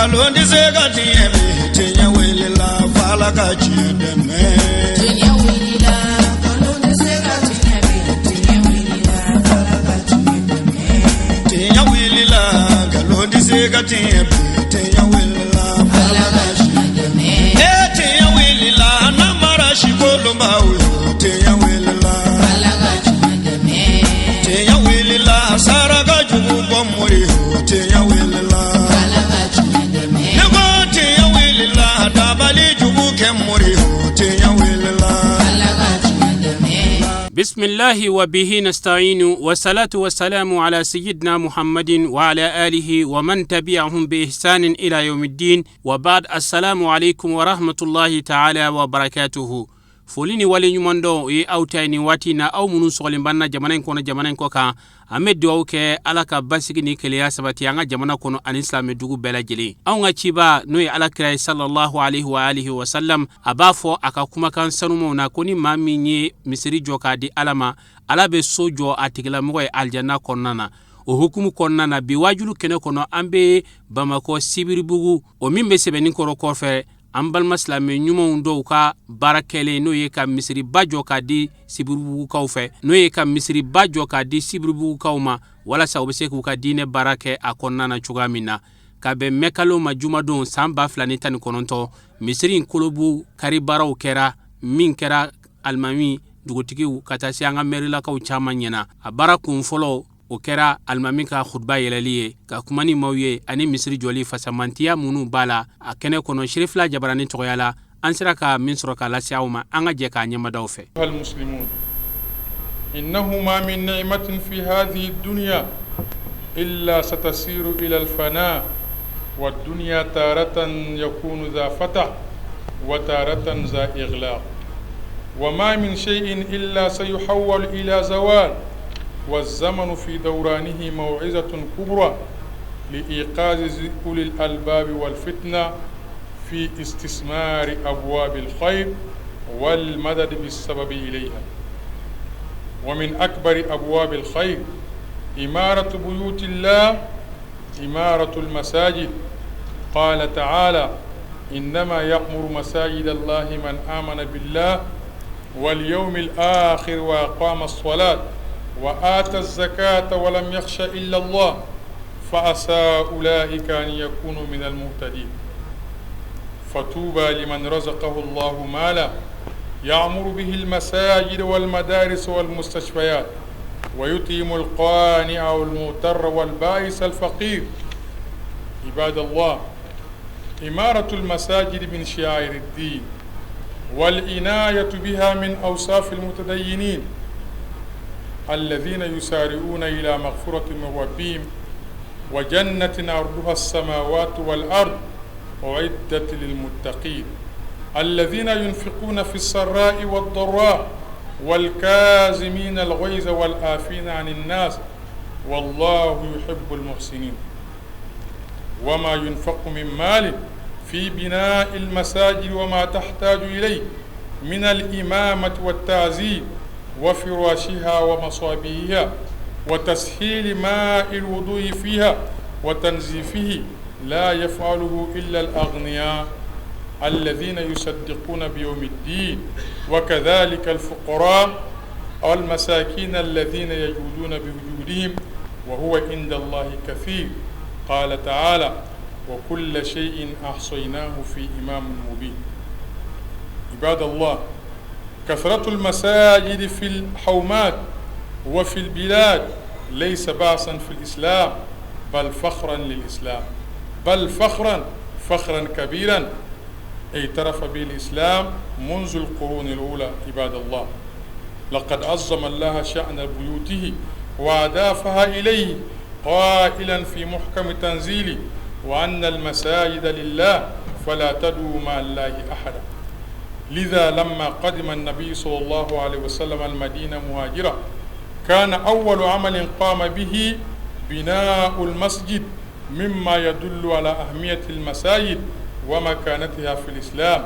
Nkalon tɛ se ka tiɲɛ bi, tiɲɛ wulila f'Ala ka tiɲɛ dɛmɛ. Tiɲɛ wulila, nkalon tɛ se ka tiɲɛ bi, tiɲɛ wulila f'Ala ka tiɲɛ dɛmɛ. Tiɲɛ wulila, nkalon tɛ se ka tiɲɛ bi, tiɲɛ wulila f'Ala Ala ka ka tiɲɛ dɛmɛ. E tiɲɛ wulila, namara sikolonbaw yo, tiɲɛ wulila. Ala ka tiɲɛ dɛmɛ. Tiɲɛ wulila, saraka jugu bɔ mori yo, tiɲɛ wulila. Ala ka tiɲɛ dɛmɛ. Ne ko tiɲɛ wulila, dabali jugu kɛ mori yo, tiɲɛ wulila. Ala ka tiɲɛ dɛmɛ. بسم الله وبه نستعين والصلاة والسلام على سيدنا محمد وعلى آله ومن تبعهم بإحسان إلى يوم الدين وبعد السلام عليكم ورحمة الله تعالى وبركاته. Foli ni wale ɲuman dɔn o ye aw ta ye nin waati na, aw minnu sɔgɔlen b'an na jamana in kɔnɔ, jamana in kɔ kan. An bɛ dugawu kɛ Ala ka basigi ni kelenya sabati an ka jamana kɔnɔ ani silamɛdugu bɛɛ lajɛlen. Anw ka ciba, n'o ye Ala kira ye, sallallahu alaihi wa alihi wa sallam, a b'a fɔ a ka kumakan sanumaw na ko ni maa min ye misiri jɔ k'a di Ala ma, Ala bɛ so jɔ a tigilamɔgɔ ye alijanna kɔnɔna na. O hukumu kɔnɔna na, bi waajulu kɛnɛ kɔnɔ, an bɛ Bamakɔ Sibiribugu, o min bɛ Sɛbɛnnikɔrɔ kɔfɛ, an balima silamɛ ɲumanw dɔw ka baara kɛlen, n'o ye ka misiriba jɔ k'a di Sibiribugukaw fɛ, n'o ye ka misiriba jɔ k'a di Sibiribugukaw ma, walasa u bɛ se k'u ka diinɛ baara kɛ a kɔnɔna na cogoya min na. Ka bɛn mɛkalo ma, jumadon, san 2019, misiri in kolobu kari baaraw kɛra, min kɛra alimami, dugutigiw, ka taa se an ka mɛrilakaw caman ɲɛna. A baara kun fɔlɔ, o kɛra alimami ka hutuba yɛlɛli ye ka kuma ni maaw ye ani misiri jɔli fasamantiya minnu b'a la. A kɛnɛ kɔnɔ, Sirifila Jabarani tɔgɔya la, an sera ka min sɔrɔ k'a lase aw ma, an ka jɛ k'a ɲɛmadaw fɛ. المسلمون إنه ما من نعمة في هذه الدنيا إلا ستسير إلى الفناء، والدنيا تارة يكون ذا فتح وتارة ذا إغلاق، وما من شيء إلا سيحول إلى زوال، والزمن في دورانه موعظة كبرى لإيقاظ أولي الألباب والفتنة في استثمار أبواب الخير والمدد بالسبب إليها. ومن أكبر أبواب الخير إمارة بيوت الله، إمارة المساجد. قال تعالى: إنما يعمر مساجد الله من آمن بالله واليوم الآخر وأقام الصلاة وآتى الزكاة ولم يخش إلا الله، فعسى أولئك أن يكونوا من المهتدين. فطوبى لمن رزقه الله مالا يعمر به المساجد والمدارس والمستشفيات، ويطعم القانع والمضطر والبائس الفقير. عباد الله، إمارة المساجد من شعائر الدين، والعناية بها من أوصاف المتدينين الذين يسارعون إلى مغفرة من ربهم وجنة عرضها السماوات والأرض أعدت للمتقين الذين ينفقون في السراء والضراء والكاظمين الغيظ والعافين عن الناس، والله يحب المحسنين. وما ينفق من مال في بناء المساجد وما تحتاج إليه من الإمامة والتعزيز وفراشها ومصابيها وتسهيل ماء الوضوء فيها وتنزيفه لا يفعله إلا الأغنياء الذين يصدقون بيوم الدين، وكذلك الفقراء والمساكين الذين يجودون بوجودهم، وهو عند الله كثير. قال تعالى: وكل شيء أحصيناه في إمام مبين. عباد الله، كثرة المساجد في الحومات وفي البلاد ليس بأسا في الإسلام، بل فخرا للإسلام، بل فخرا فخرا كبيرا اعترف به الإسلام منذ القرون الأولى. عباد الله، لقد عظم الله شأن بيوته وأضافها إليه قائلا في محكم تنزيله: وأن المساجد لله فلا تدعوا مع الله أحدا. لذا لما قدم النبي صلى الله عليه وسلم المدينة مهاجرا، كان أول عمل قام به بناء المسجد، مما يدل على أهمية المساجد ومكانتها في الإسلام،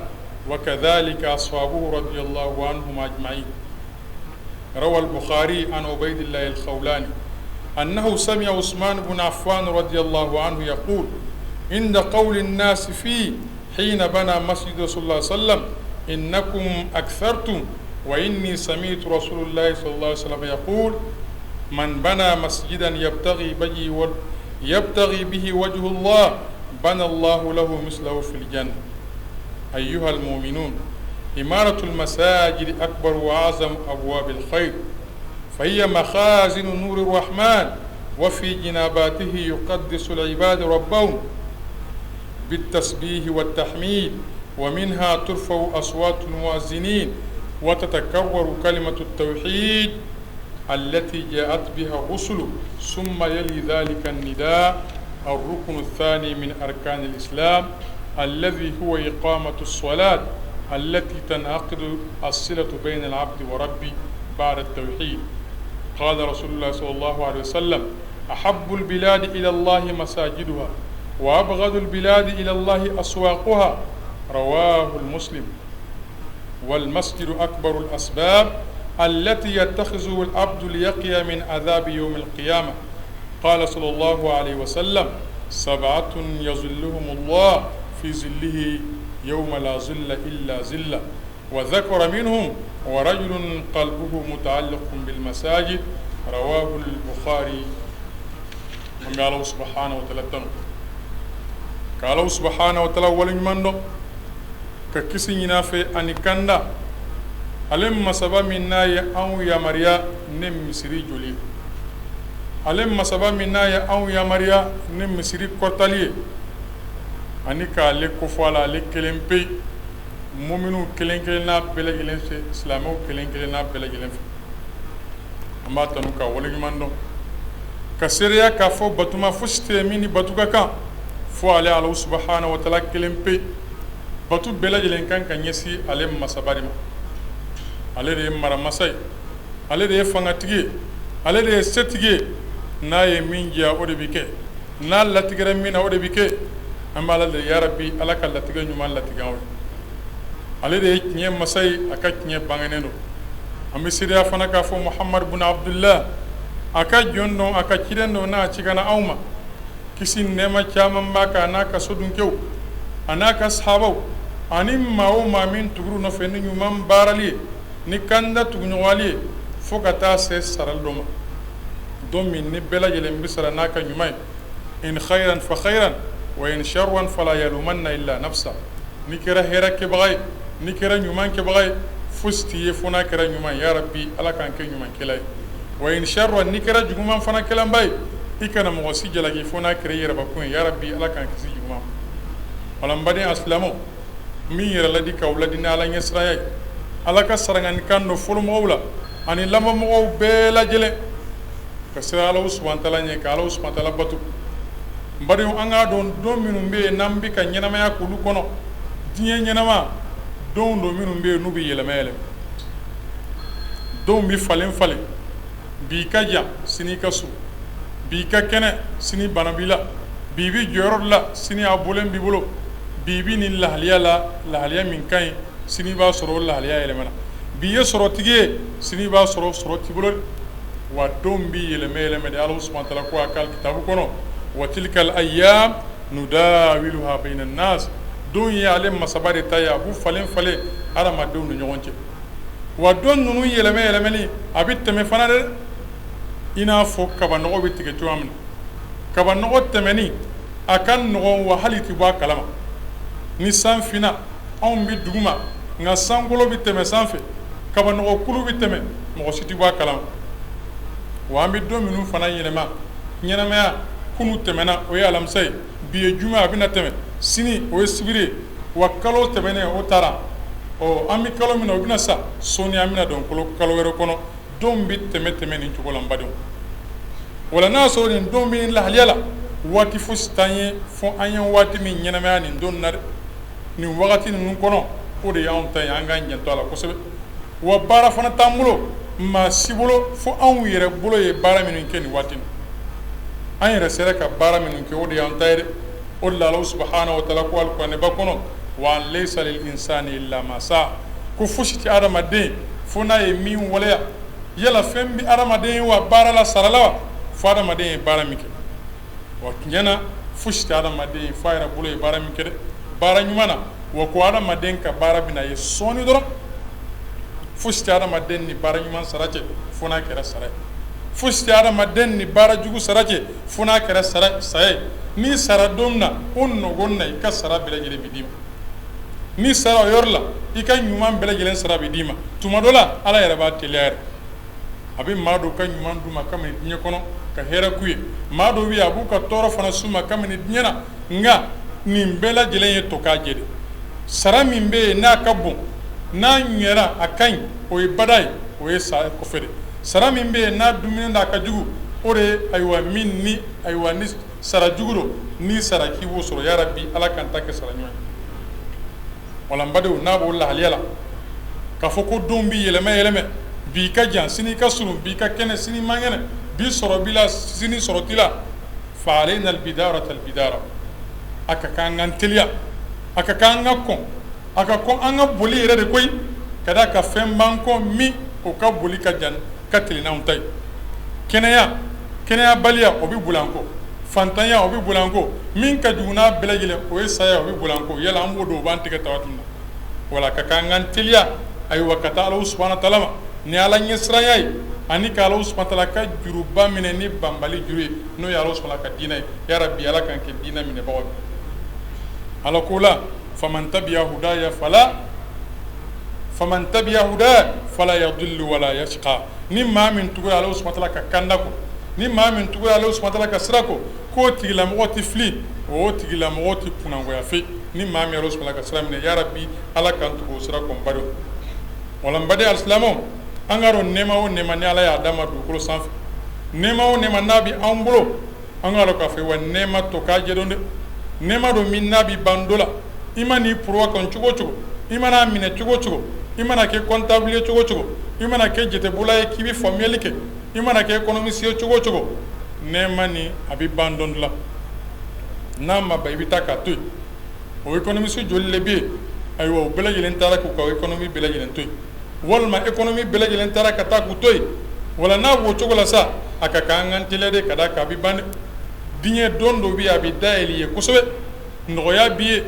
وكذلك أصحابه رضي الله عنهم أجمعين. روى البخاري عن عبيد الله الخولاني أنه سمع عثمان بن عفان رضي الله عنه يقول: عند قول الناس فيه حين بنى مسجد صلى الله عليه وسلم إنكم أكثرتم وإني سمعت رسول الله صلى الله عليه وسلم يقول من بنى مسجدا يبتغي به يبتغي به وجه الله بنى الله له مثله في الجنة. أيها المؤمنون، إمارة المساجد أكبر وأعظم أبواب الخير، فهي مخازن نور الرحمن، وفي جناباته يقدس العباد ربهم بالتسبيح والتحميد، ومنها ترفع أصوات المؤذنين وتتكرر كلمة التوحيد التي جاءت بها الرسل. ثم يلي ذلك النداء الركن الثاني من أركان الإسلام الذي هو إقامة الصلاة التي تنعقد الصلة بين العبد وربه بعد التوحيد. قال رسول الله صلى الله عليه وسلم: أحب البلاد إلى الله مساجدها، وأبغض البلاد إلى الله أسواقها. رواه المسلم. والمسجد أكبر الأسباب التي يتخذه العبد ليقي من عذاب يوم القيامة. قال صلى الله عليه وسلم: سبعة يظلهم الله في ظله يوم لا ظل إلا ظله. وذكر منهم: ورجل قلبه متعلق بالمساجد. رواه البخاري. An bɛ Ala سبحانه وتعالى tanu, ka Ala سبحانه وتعالى waleɲuman dɔn, ka kisi ɲini fɛ ani kanda ale masaba min n'a ye anw yamaruya ni misiri joli ye, ale masaba min n'a ye anw yamaruya ni misiri kɔrɔtali ye, ani k'ale kofɔ a la ale kelen pe, muminu kelen kelenna bɛɛ lajɛlen fɛ, silamɛw kelen kelenna bɛɛ lajɛlen fɛ. An b'a tanu ka waleɲuman dɔn, ka seereya k'a fɔ batuma fosi tɛ min ni batu ka kan fo ale Ala سبحانه وتعالى kelen pe. Batu bɛɛ lajɛlen kan ka ɲɛsin ale masaba de ma. Ale de ye maramasa ye, ale de ye fangatigi ye, ale de ye setigi ye. N'a ye min diya, o de bɛ kɛ. N'a latigɛra min na, o de bɛ kɛ. An b'a la de, yarabi, Ala ka latigɛ ɲuman latigɛ anw ye. Ale de ye tiɲɛ masa ye, a ka tiɲɛ bangenen don. An bɛ seereya fana k'a fɔ Muhamadu bun Abdullah, a ka jɔn don, a ka ciden don, n'a ci ka na anw ma. Kisi nɛɛma caman b'a kan, a n'a ka sodunkɛw, a n'a ka sahabaw, ani maa o maa min tuguru nɔfɛ ni ɲuman baarali ye, ni kanda tuguɲɔgɔnyali ye, fo ka taa se sarali dɔ ma, don min ni bɛɛ lajɛlen bɛ sara n'a ka ɲuman ye. إن خيرا فخيرا وإن شرا فلا يلومن إلا نفسه. N'i kɛra hɛrɛ kɛbaga ye, n'i kɛra ɲuman kɛbaga ye, fosi t'i ye fo n'a kɛra ɲuman. Ya rabi, Ala k'an kɛ ɲumankɛla ye. وإن شرا, n'i kɛra juguman fana kɛlanba ye, i kana mɔgɔ si jalaki fo n'a kɛra i yɛrɛbakun ye. Ya rabi, Ala k'an kisi juguman. Wala n baden asilamɛw, min yɛrɛ ladi k'aw ladi ni Ala ɲɛsiranya ye, Ala ka saranganikan dɔ fɔlɔmɔgɔw la ani lamɔmɔgɔw bɛɛ lajɛlen ka sira Ala سبحانه وتعالى ɲɛ, ka Ala سبحانه وتعالى bato. N badenw, an k'a dɔn, don minnu bɛ yen n'an bɛ ka ɲɛnamaya k'olu kɔnɔ, diɲɛ ɲɛnama don don minnu bɛ yen n'u bɛ yɛlɛma yɛlɛma, donw bɛ falen falen. Bi ka jan, sini ka surun. Bi ka kɛnɛ, sini bana b'i la. Bi bi jɔyɔrɔ la, sini a bɔlen b'i bolo. Bi bi nin lahaliya la, lahaliya min ka ɲi, sini b'a sɔrɔ o lahaliya yɛlɛmana. Bi ye sɔrɔtigi ye, sini b'a sɔrɔ sɔrɔ t'i bolo. Wa don bi yɛlɛma yɛlɛma de. Ala سبحانه وتعالى ko a ka kitabu kɔnɔ: وتلك الأيام نداولها بين الناس. Don ye ale masaba de ta ye, a b'u falen falen hadamadenw ni ɲɔgɔn cɛ. Wa don ninnu yɛlɛmɛ yɛlɛmɛni a bɛ tɛmɛ fana dɛ, i n'a fɔ kabanɔgɔ bɛ tigɛ cogoya min na. Kabanɔgɔ tɛmɛni a ka nɔgɔn, wa hali tɛ bɔ a kalama. Ni san finna, anw bɛ dugu ma, nka sankolo bɛ tɛmɛ sanfɛ, kabanɔgɔ kulu bɛ tɛmɛ, mɔgɔ si tɛ bɔ a kalama. Wa an bɛ don minnu fana yɛlɛma ɲɛnamaya, kunu tɛmɛna, o ye alamisa ye. Bi ye juma, a bɛna tɛmɛ. Sini, o ye sibiri ye. Wa kalo tɛmɛnen, o taara. Ɔ, an bɛ kalo min na, o bɛna sa sɔɔni, an bɛna don kalo wɛrɛ kɔnɔ. Don bɛ tɛmɛ tɛmɛ nin cogo la, n badenw. Wala n'a sɔrɔ nin don bɛ lahaliya la, waati fosi t'an ye fo an ye waati min ɲɛnamaya nin don na dɛ. Nin wagati ninnu kɔnɔ, o de y'anw ta ye, an k'an janto a la kosɛbɛ. Wa baara fana t'an bolo, maa si bolo, fo anw yɛrɛ bolo ye baara minnu kɛ nin waati. An yɛrɛ sera ka baara minnu kɛ, o de y'an ta ye dɛ. O de la, Ala سبحانه وتعالى ko alikuranɛba kɔnɔ: وأن ليس للإنسان إلا ما سعى. Ko fosi tɛ adamaden fo n'a ye min waleya. Yala fɛn bɛ adamaden ye wa baara la, sara la wa, fo adamaden ye baara min kɛ. Wa tiɲɛ na, Fosi tɛ adamaden ye f'a yɛrɛ bolo ye baara min kɛ dɛ, baara ɲuman na. Wa ko adamaden ka baara bɛna ye sɔɔni dɔrɔn. Fosi tɛ adamaden ni baara ɲuman sara cɛ fo n'a kɛra sara ye. Fosi tɛ adamaden ni baara jugu sara cɛ fo n'a kɛra sara saya ye. N'i sara don min na, o nɔgɔn na, i ka sara bɛɛ lajɛlen bɛ d'i ma. N'i sara o yɔrɔ la, i ka ɲuman bɛɛ lajɛlen sara bɛ d'i ma. Tuma dɔ la, Ala yɛrɛ b'a teliya yɛrɛ, a bɛ maa dɔw ka ɲuman d'u ma kabini diɲɛ kɔnɔ ka hɛrɛ k'u ye. Maa dɔw bɛ yen, a b'u ka tɔɔrɔ fana s'u ma kabini diɲɛ na. Nka nin bɛɛ lajɛlen ye to k'a jɛ de. Sara min bɛ yen n'a ka bon, n'a ɲɛra, a ka ɲi, o ye bada ye, o ye saya kɔfɛ de. Sara min bɛ yen n'a dumuni n'a ka jugu, o de ye ayiwa min ni ayiwa ni sara jugu don, n'i sara k'i b'o sɔrɔ. Yarabi, Ala k'an ta kɛ sara ɲuman ye. Wala n badenw, n'a b'o lahaliya la k'a fɔ ko don bɛ yɛlɛma yɛlɛmɛ, bi ka jan, sini ka surun, bi ka kɛnɛ, sini man kɛnɛ, bi sɔrɔ b'i la, sini sɔrɔ t'i la, fa alayna albidara talbidara. A ka kan an ka teliya, a ka kan an ka kɔn, a ka kɔn an ka boli yɛrɛ de koyi, ka d'a kan fɛn b'an kɔ min o ka boli ka jan ka teli n'anw ta ye. Kɛnɛya, kɛnɛyabaliya, o bɛ boli an kɔ. Fantanya, o bɛ boli an kɔ. Min ka jugu n'a bɛɛ lajɛlen, o ye saya, o bɛ boli an kɔ. Yala an b'o dɔn o b'an tigɛ ta waati min na? Wala ka kan an ka teliya, ayiwa, ka taa Ala subahana taala ma ni Ala ɲɛsiranya ye, ani ka Ala subahana taala ka juruba minɛ ni banbali juru ye, n'o ye Ala subahana ka diinɛ ye. Yarabi, Ala k'an kɛ diinɛ minɛbagaw ye. Ala ko la faman tabiya hudaya fala faman tabiya hudaya fala yadillu wala yashqa. Ni maa min tugura Ala subahana taala ka kanda kɔ, ni maa min tugura Ala subahana taala ka sira kɔ, k'o tigilamɔgɔ tɛ fili, o tigilamɔgɔ tɛ kunnangoya fe. Ni maa min Ala subahana ka sira minɛ, yarabi, Ala k'an tugu o sira kɔ. N badenw, wala n baden alisilamɛw, an k'a dɔn, nɛɛma o nɛɛma ni Ala y'a d'an ma dugukolo sanfɛ, nɛɛma o nɛɛma n'a bɛ anw bolo, an k'a dɔn k'a fɔ wa nɛɛma to k'a jɛ don dɛ. Nɛɛma don min n'a bɛ ban dɔ la. I mana i porowa kan cogo o cogo, i mana minɛ cogo o cogo, i mana kɛ comptable ye cogo o cogo, i mana kɛ jatebɔla ye k'i bɛ faamuyali kɛ, i mana kɛ économiste ye cogo o cogo, nɛɛma ni a bɛ ban don dɔ la. N'a ma ban, i bɛ taa k'a to yen. O économiste joli de bɛ yen? Ayiwa, o bɛɛ lajɛlen taara k'u ka économie bɛɛ lajɛlen to yen, walima économie bɛɛ lajɛlen taara ka taa k'u to yen. Wala n'a b'o cogo la sa, a ka kan an k'an teliya de, ka d'a kan a bɛ ban dɛ. Diɲɛ don dɔ bɛ yen, a bɛ dayɛlɛ i ye kosɛbɛ, nɔgɔya b'i ye,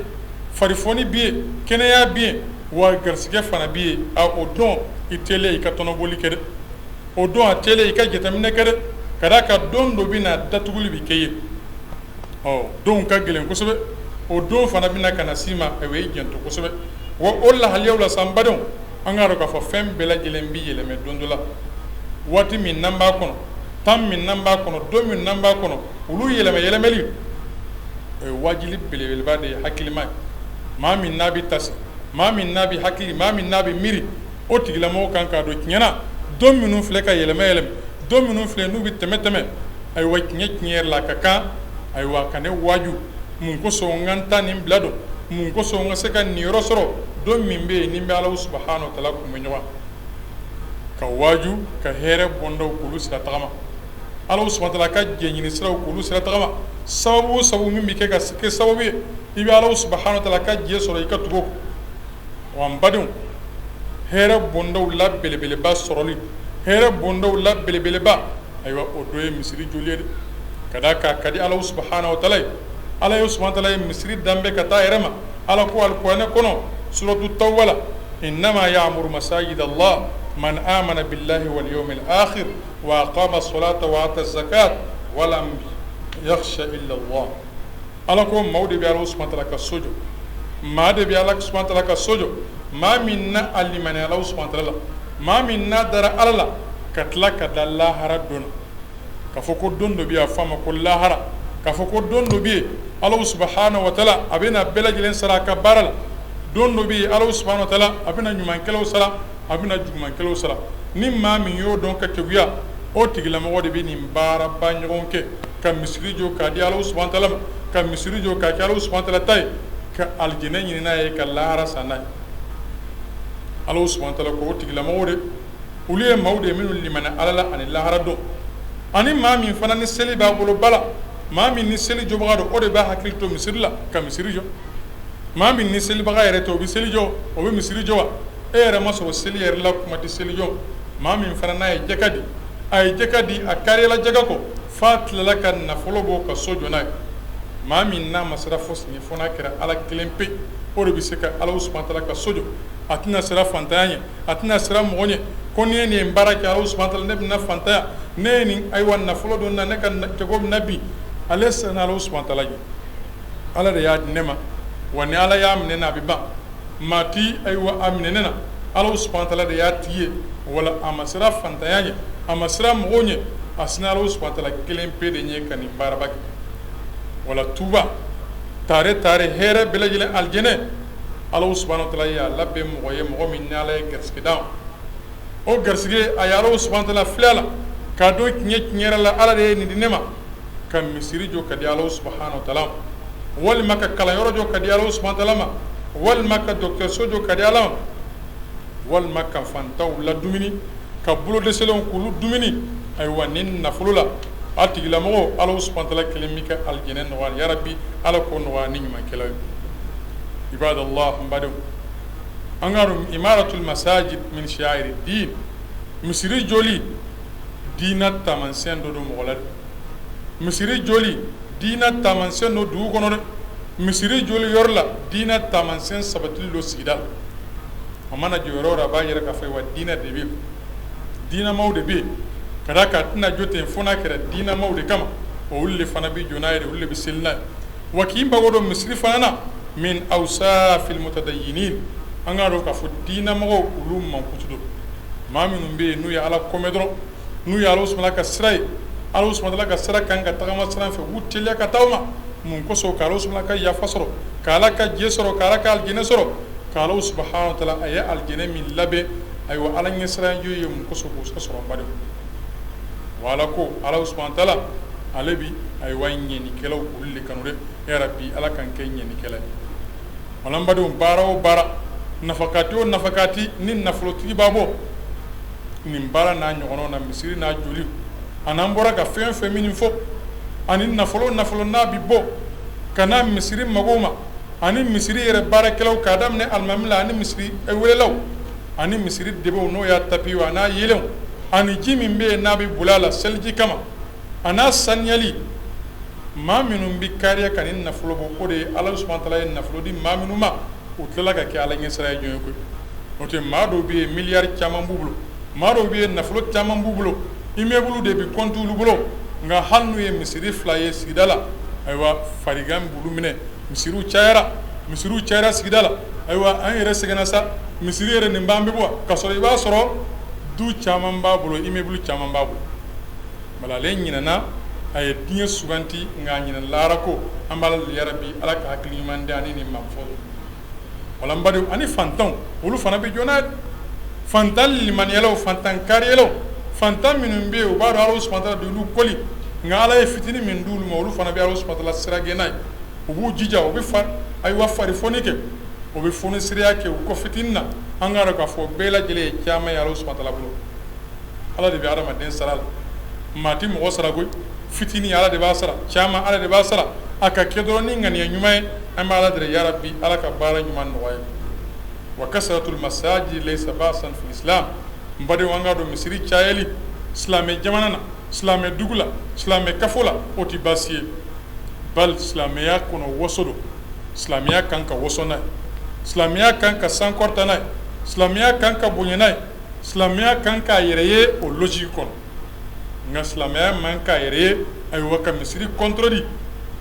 farifoni b'i ye, kɛnɛya b'i ye, wa garisɛgɛ fana b'i ye. A o don, i teliya i ka tɔnɔbɔli kɛ dɛ. O don, a teliya i ka jateminɛ kɛ dɛ, ka d'a kan don dɔ bɛ na, datuguli bɛ kɛ ye. Ɔ don ka gɛlɛn kosɛbɛ. O don fana bɛna ka na s'i ma, ayiwa, i janto kosɛbɛ. Wa o lahaliyaw la sa, n badenw, an k'a dɔn k'a fɔ fɛn bɛɛ lajɛlen bɛ yɛlɛmɛ don dɔ la. Waati min n'an b'a kɔnɔ, temps min n'an b'a kɔnɔ, don min n'an b'a kɔnɔ, olu yɛlɛmɛ yɛlɛmɛli, o ye wajuli belebeleba de ye hakilima ye. Maa min n'a bɛ tasi, maa min n'a bɛ hakili, maa min n'a bɛ miiri, o tigilamɔgɔ kan k'a dɔn tiɲɛna don minnu filɛ ka yɛlɛmɛ yɛlɛmɛ, don minnu filɛ n'u bɛ tɛmɛ tɛmɛ, ayiwa, tiɲɛ tiɲɛ yɛrɛ la, a ka kan, ayiwa, ka ne waaju. Mun kosɔn n ka n ta nin bila don? Mun kosɔn n ka se ka nin yɔrɔ sɔrɔ don min bɛ yen ni n bɛ Ala subahana wa taala kunbɛ ɲɔgɔn ka waaju ka hɛrɛ bɔndaw k'olu sira tagama, Ala subahana taala ka jɛɲini siraw k'olu sira tagama, sababu o sababu min bɛ kɛ ka kɛ sababu ye i bɛ Ala subahana wa taala ka jɛ sɔrɔ, i ka tugu. Wa n badenw, hɛrɛ bondaw la belebeleba sɔrɔli, hɛrɛ bondaw la belebeleba, ayiwa, o dɔ ye misiri jɔli ye dɛ, ka d'a kan ka di Ala subahana wa taala ye. Ala ye subahana taala ye misiri danbɛ ka taa yɛrɛ ma. Ala ko alikuranɛ kɔnɔ, suratu tawba la: innama ya'muru masajid Allah man amana billahi wal yawmil akhir wa aqama as-salata wa ata az-zakat wa lam yakhsha illa Allah. Ala ko maaw de bɛ Ala subahana taala ka so jɔ, maa de bɛ Ala subahana taala ka so jɔ, maa min n'a a limaniya Ala subahana taala la, maa min n'a dara Ala la, ka tila ka da lahara don na, k'a fɔ ko don dɔ bɛ yen a fɔ a ma ko lahara, k'a fɔ ko don dɔ bɛ yen, Ala subahana wa taala a bɛna bɛɛ lajɛlen sara a ka baara la. Don dɔ bɛ yen, Ala subahana wa taala a bɛna ɲumankɛlaw sara, a bɛna jugumankɛlaw sara. Ni maa min y'o dɔn ka keguya, o tigilamɔgɔ de bɛ nin baaraba ɲɔgɔn kɛ, ka misiri jɔ k'a di Ala subahana taala ma, ka misiri jɔ k'a kɛ Ala subahana taala ta ye, ka alijinɛ ɲini n'a ye, ka lahara san n'a ye. Ala subahana taala ko o tigilamɔgɔw de, olu ye maaw de ye minnu limaniya Ala la ani lahara don. Ani maa min fana ni seli b'a bolo ba la, maa min ni seli jɔbaga don, o de b'a hakili to misiri la ka misiri jɔ. Maa min ni selibaga yɛrɛ tɛ, o bɛ seli jɔ, o bɛ misiri jɔ wa? E yɛrɛ ma sɔrɔ seli yɛrɛ la, kuma tɛ seli jɔ. Maa min fana n'a ye jaka di, a ye jaka di, a kariyala jaka kɔ f'a tilala ka nafolo bɔ ka so jɔ n'a ye. Maa min n'a ma siran fosi ɲɛ fo n'a kɛra Ala kelen pe, o de bɛ se ka Alahu subahana wataala ka so jɔ. A tɛna siran fantanya ɲɛ, a tɛna siran mɔgɔ ɲɛ ko ni ye nin baara kɛ Alahu subahana wataala ne bɛna fantanya, ne ye nin ayiwa nafolo don na ne ka jago bɛna bin. Ale siranna Alahu subahana wataala ɲɛ. Ala de y'a di ne ma, wa ni Ala y'a minɛ na a bɛ ban. Maa ti ayiwa a minɛ ne na, Alahu subahana wataala de y'a tigi ye. Wala a ma siran fantanya ɲɛ, a ma siran mɔgɔw ɲɛ, a siranna Alahu subahana wataala kelen pe de ɲɛ ka nin baaraba kɛ. Wala tuba tare tare hɛrɛ bɛɛ lajɛlen alijɛnɛ Alahu subahana wataala y'a labɛn mɔgɔ ye, mɔgɔ min ni Ala ye garisɛgɛ d'a ma. O garisɛgɛ a ye Alahu subahana wataala filɛ a la k'a dɔn tiɲɛ tiɲɛ yɛrɛ la Ala de ye nin di ne ma, ka misiri jɔ ka di Alahu subahana wataala ma, walima ka kalanyɔrɔ jɔ ka di Alahu subahana wataala ma, walima ka dɔgɔtɔrɔso jɔ ka di Ala ma, walima ka fantanw ladumuni, ka bolodɛsɛlenw k'olu dumuni. Ayiwa nin nafolo la a tigilamɔgɔ Alahu subahana wataala kelen b'i ka alijɛnɛ nɔgɔya. Yarabi Ala k'o nɔgɔya ni ɲumankɛlaw ye. Ibadallah, n badenw, an k'a dɔn imaratul masajid min shi'airi din, misiri jɔli diina taamasiyɛn dɔ don mɔgɔ la dɛ. Misiri jɔli diina taamasiyɛn don dugu kɔnɔ dɛ. Misiri jɔli yɔrɔ la diina taamasiyɛn sabatili don sigida la. A mana jɔ yɔrɔ o yɔrɔ a b'a yira k'a fɔ wa diinɛ de bɛ yen, diinɛmaw de bɛ yen. Ka d'a kan a tɛna jɔ ten fo n'a kɛra diinɛmaw de kama, olu de fana bɛ jɔ n'a ye, olu de bɛ seli n'a ye. Wa k'i mago don misiri fana na min awsafil mutadayinin, an k'a dɔn k'a fɔ diinɛmɔgɔw olu mankutu don. Maa minnu bɛ yen n'u ye Ala komɛn dɔrɔn, n'u ye Alahu subahana ka sira ye, Alahu subahana ka sira kan ka tagama sira fɛ, u b'u teliya ka taa o ma. Mun kosɔn? Ka Alahu subahana ka yafa sɔrɔ, ka Ala ka jɛ sɔrɔ, ka Ala ka alijinɛ sɔrɔ, ka Alahu subahana wa taala a ye alijinɛ min labɛn ayiwa Ala ɲɛsiranjɛ ye, mun kosɔn k'o sɔrɔ n badenw. Wa Ala ko Alahu subahana wa taala ale bi ayiwa ɲɛnikɛlaw olu de kanu dɛ. Ya rabi Ala k'an kɛ ɲɛnikɛla ye. Wala n badenw, baara o baara, nafakati o nafakati ni nafolotigi b'a bɔ nin baara n'a ɲɔgɔnnaw na, misiri n'a joli, ani an bɔra ka fɛn fɛn min fɔ, ani nafolo nafolo n'a bɛ bɔ ka na misiri magow ma, ani misiri yɛrɛ baarakɛlaw k'a daminɛ alimami la, ani misiri welelaw, ani misiri debew n'o y'a tapi a n'a yeelenw, ani ji min bɛ yen n'a bɛ boli a la seliji kama, a n'a saniyali. Maa minnu bɛ kariya ka nin nafolo bɔ, o de ye Ala subahana wa taala ye nafolo di maa minnu ma, u tilala ka kɛ Ala ɲɛsiran jɔn ye koyi. O tɛ maa dɔw bɛ yen miliyari caman b'u bolo, maa dɔw bɛ yen nafolo caman b'u bolo, immeuble de bɛ compte olu bolo, nka hali n'u ye misiri fila ye sigida la, ayiwa farigan b'olu minɛ. Misiriw cayara, misiriw cayara sigida la, ayiwa an yɛrɛ sɛgɛnna sa, misiri yɛrɛ nin b'an bɛ bɔ, ka sɔrɔ i b'a sɔrɔ du caman b'a bolo, immeuble caman b'a bolo. Bala ale ɲinɛna, a ye diɲɛ suganti nka a ɲinɛna lahara kɔ. An b'Ala deli yarabi Ala ka hakili ɲuman di ani nin maa fɔ. Wala n badenw, ani fantanw olu fana bɛ jɔ n'a ye. Fantan limaniyalaw, fantan kariyalaw, fantan minnu bɛ yen u b'a dɔn Ala subahana wa taala de y'olu koli, nka Ala ye fitinin min d'olu ma, olu fana bɛ Ala subahana wa taala sira gɛn n'a ye. U b'u jija, u bɛ fa ayiwa farifoni kɛ, u bɛ fonisireya kɛ u kɔ fitinin na. An k'a dɔn k'a fɔ bɛɛ lajɛlen ye caman ye Ala subahana wa taala bolo. Ala de bɛ adamaden sara la, maa tɛ mɔgɔ sara koyi. Fitinin Ala de b'a sara, caman Ala de b'a sara. A ka kɛ dɔrɔn ni ŋaniya ɲuman ye. An bɛ Ala deli yarabi Ala ka baara ɲuman nɔgɔya. Wa kasratul masajid laysa ba'san fil islam. N badenw, an k'a dɔn misiri cayali silamɛ jamana na, silamɛ dugu la, silamɛ kafo la, o tɛ baasi ye. Bal silamɛya kɔnɔ waso don. Silamɛya kan ka waso n'a ye, silamɛya kan ka sankɔrɔta n'a ye, silamɛya kan ka bonya n'a ye, silamɛya kan k'a yɛrɛ ye o logique kɔnɔ. Nka silamɛya man k'a yɛrɛ ye ayiwa ka misiri contredit,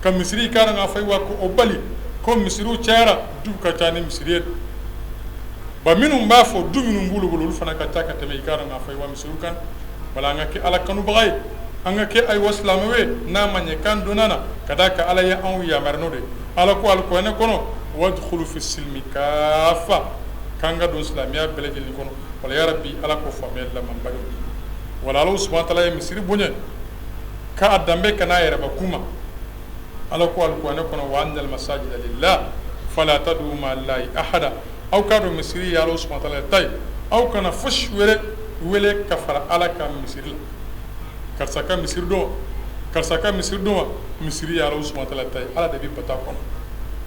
ka misiri k'a dɔn k'a fɔ ayiwa ko o bali ko misiriw cayara, du ka ca ni misiri ye. Ba minnu b'a fɔ du minnu b'olu bolo, olu fana ka ca ka tɛmɛ i k'a dɔn k'a fɔ ayiwa misiriw kan. Wala an ka kɛ Ala kanubaga ye, an ka kɛ ayiwa silamɛw ye, n'a ma ɲɛ k'an donna na, ka d'a kan Ala ye anw yamaru n'o de ye. Ala ko alikuranɛ kɔnɔ wadkhulu fi silmi kafa, k'an ka don silamɛya bɛɛ lajɛlen kɔnɔ. Wala yarabi Ala k'o faamuya d'an ma badenw. Wala Ala subahana wa taala ye misiri bonya k'a danbe ka n'a yɛrɛbakun ma. Ala ko alikuranɛ kɔnɔ wa annal masajida lillah fala tad'u ma'a llahi ahada. Aw k'a dɔn misiri ye Ala subahana wa taala ta ye, aw kana fosi wɛrɛ wele ka fara Ala ka misiri la. Karisa ka misiri don, karisa ka misiri don wa? Misiri ye Ala subahana wa taala ta ye, Ala de bɛ bato a kɔnɔ.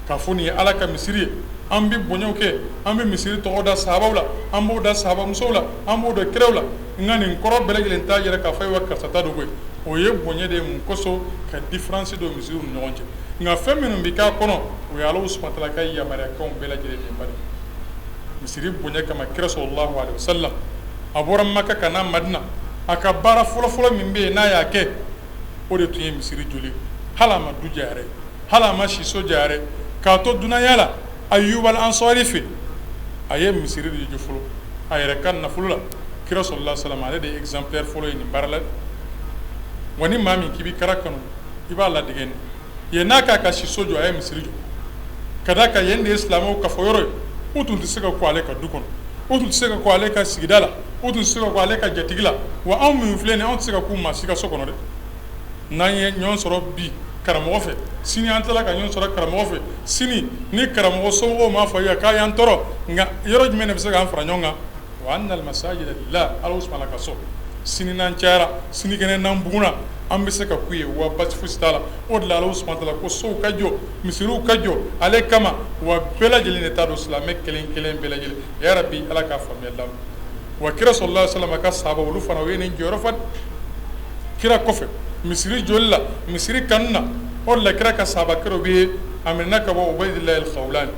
K'a fɔ nin ye Ala ka misiri ye, an bɛ bonyaw kɛ, an bɛ misiri tɔgɔ da sahabaw la, an b'o da sahabamusow la, an b'o da kiraw la. Nka nin kɔrɔ bɛɛ lajɛlen t'a yira k'a fɔ ayiwa karisa ta don koyi. O ye bonya de ye. Mun kosɔn? Ka différence don misiriw ni ɲɔgɔn cɛ. Nka fɛn minnu bɛ k'a kɔnɔ, o ye Ala subahana taala ka yamaruyakanw bɛɛ lajɛlen de bari. Misiri bonya kama, kira sallallahu alaihi wasallam, a bɔra Maka ka na Madina, a ka baara fɔlɔfɔlɔ min bɛ yen n'a y'a kɛ, o de tun ye misiri jɔli. Hali a ma du jɔ yɛrɛ, hali a ma siso jɔ yɛrɛ, k'a to dunanya la Ayuba al-Ansari fɛ, a ye misiri de jɔ fɔlɔ a yɛrɛ ka nafolo la. Kira sallallahu alaihi wasallam, ale de ye exemplaire fɔlɔ ye nin baara la. Wa ni maa min k'i bɛ kira kanu, i b'a ladege nin yen. N'a k'a ka siso jɔ, a ye misiri jɔ, ka d'a kan yen de ye silamɛw kafo yɔrɔ ye. U tun tɛ se ka ko ale ka du kɔnɔ, u tun tɛ se ka ko ale ka sigida la, u tun tɛ se ka ko ale ka jatigi la. Wa anw minnu filɛ nin, anw tɛ se ka k'u maa si ka so kɔnɔ dɛ. N'an ye ɲɔgɔn sɔrɔ bi karamɔgɔ fɛ, sini an tilala ka ɲɔgɔn sɔrɔ karamɔgɔ fɛ, sini ni karamɔgɔ somɔgɔw m'a fɔ ye k'a y'an tɔɔrɔ, nka yɔrɔ jumɛn de bɛ se k'an fara ɲɔgɔn kan? Wa annal masajida lillah, Ala subahana ka so. Sini n'an cayara, sinikɛnɛ n'an bugunna, an bɛ se ka k'u ye, wa basi fosi t'a la. O de la Ala subahana taala ko sow ka jɔ, misiriw ka jɔ ale kama. Wa bɛɛ lajɛlen de t'a dɔn, silamɛ kelen kelen bɛɛ lajɛlen. Ya rabi, Ala k'a faamuya d'an ma. Wa kira sallallahu alaihi wasallam ka sahaba, olu fana, u ye nin jɔyɔrɔ fa kira kɔfɛ misiri jɔli la, misiri kanu na. O de la kira ka sahaba kɛrɛ bɛ yen, a minɛna ka bɔ Ubaydillahi al-Khawlani,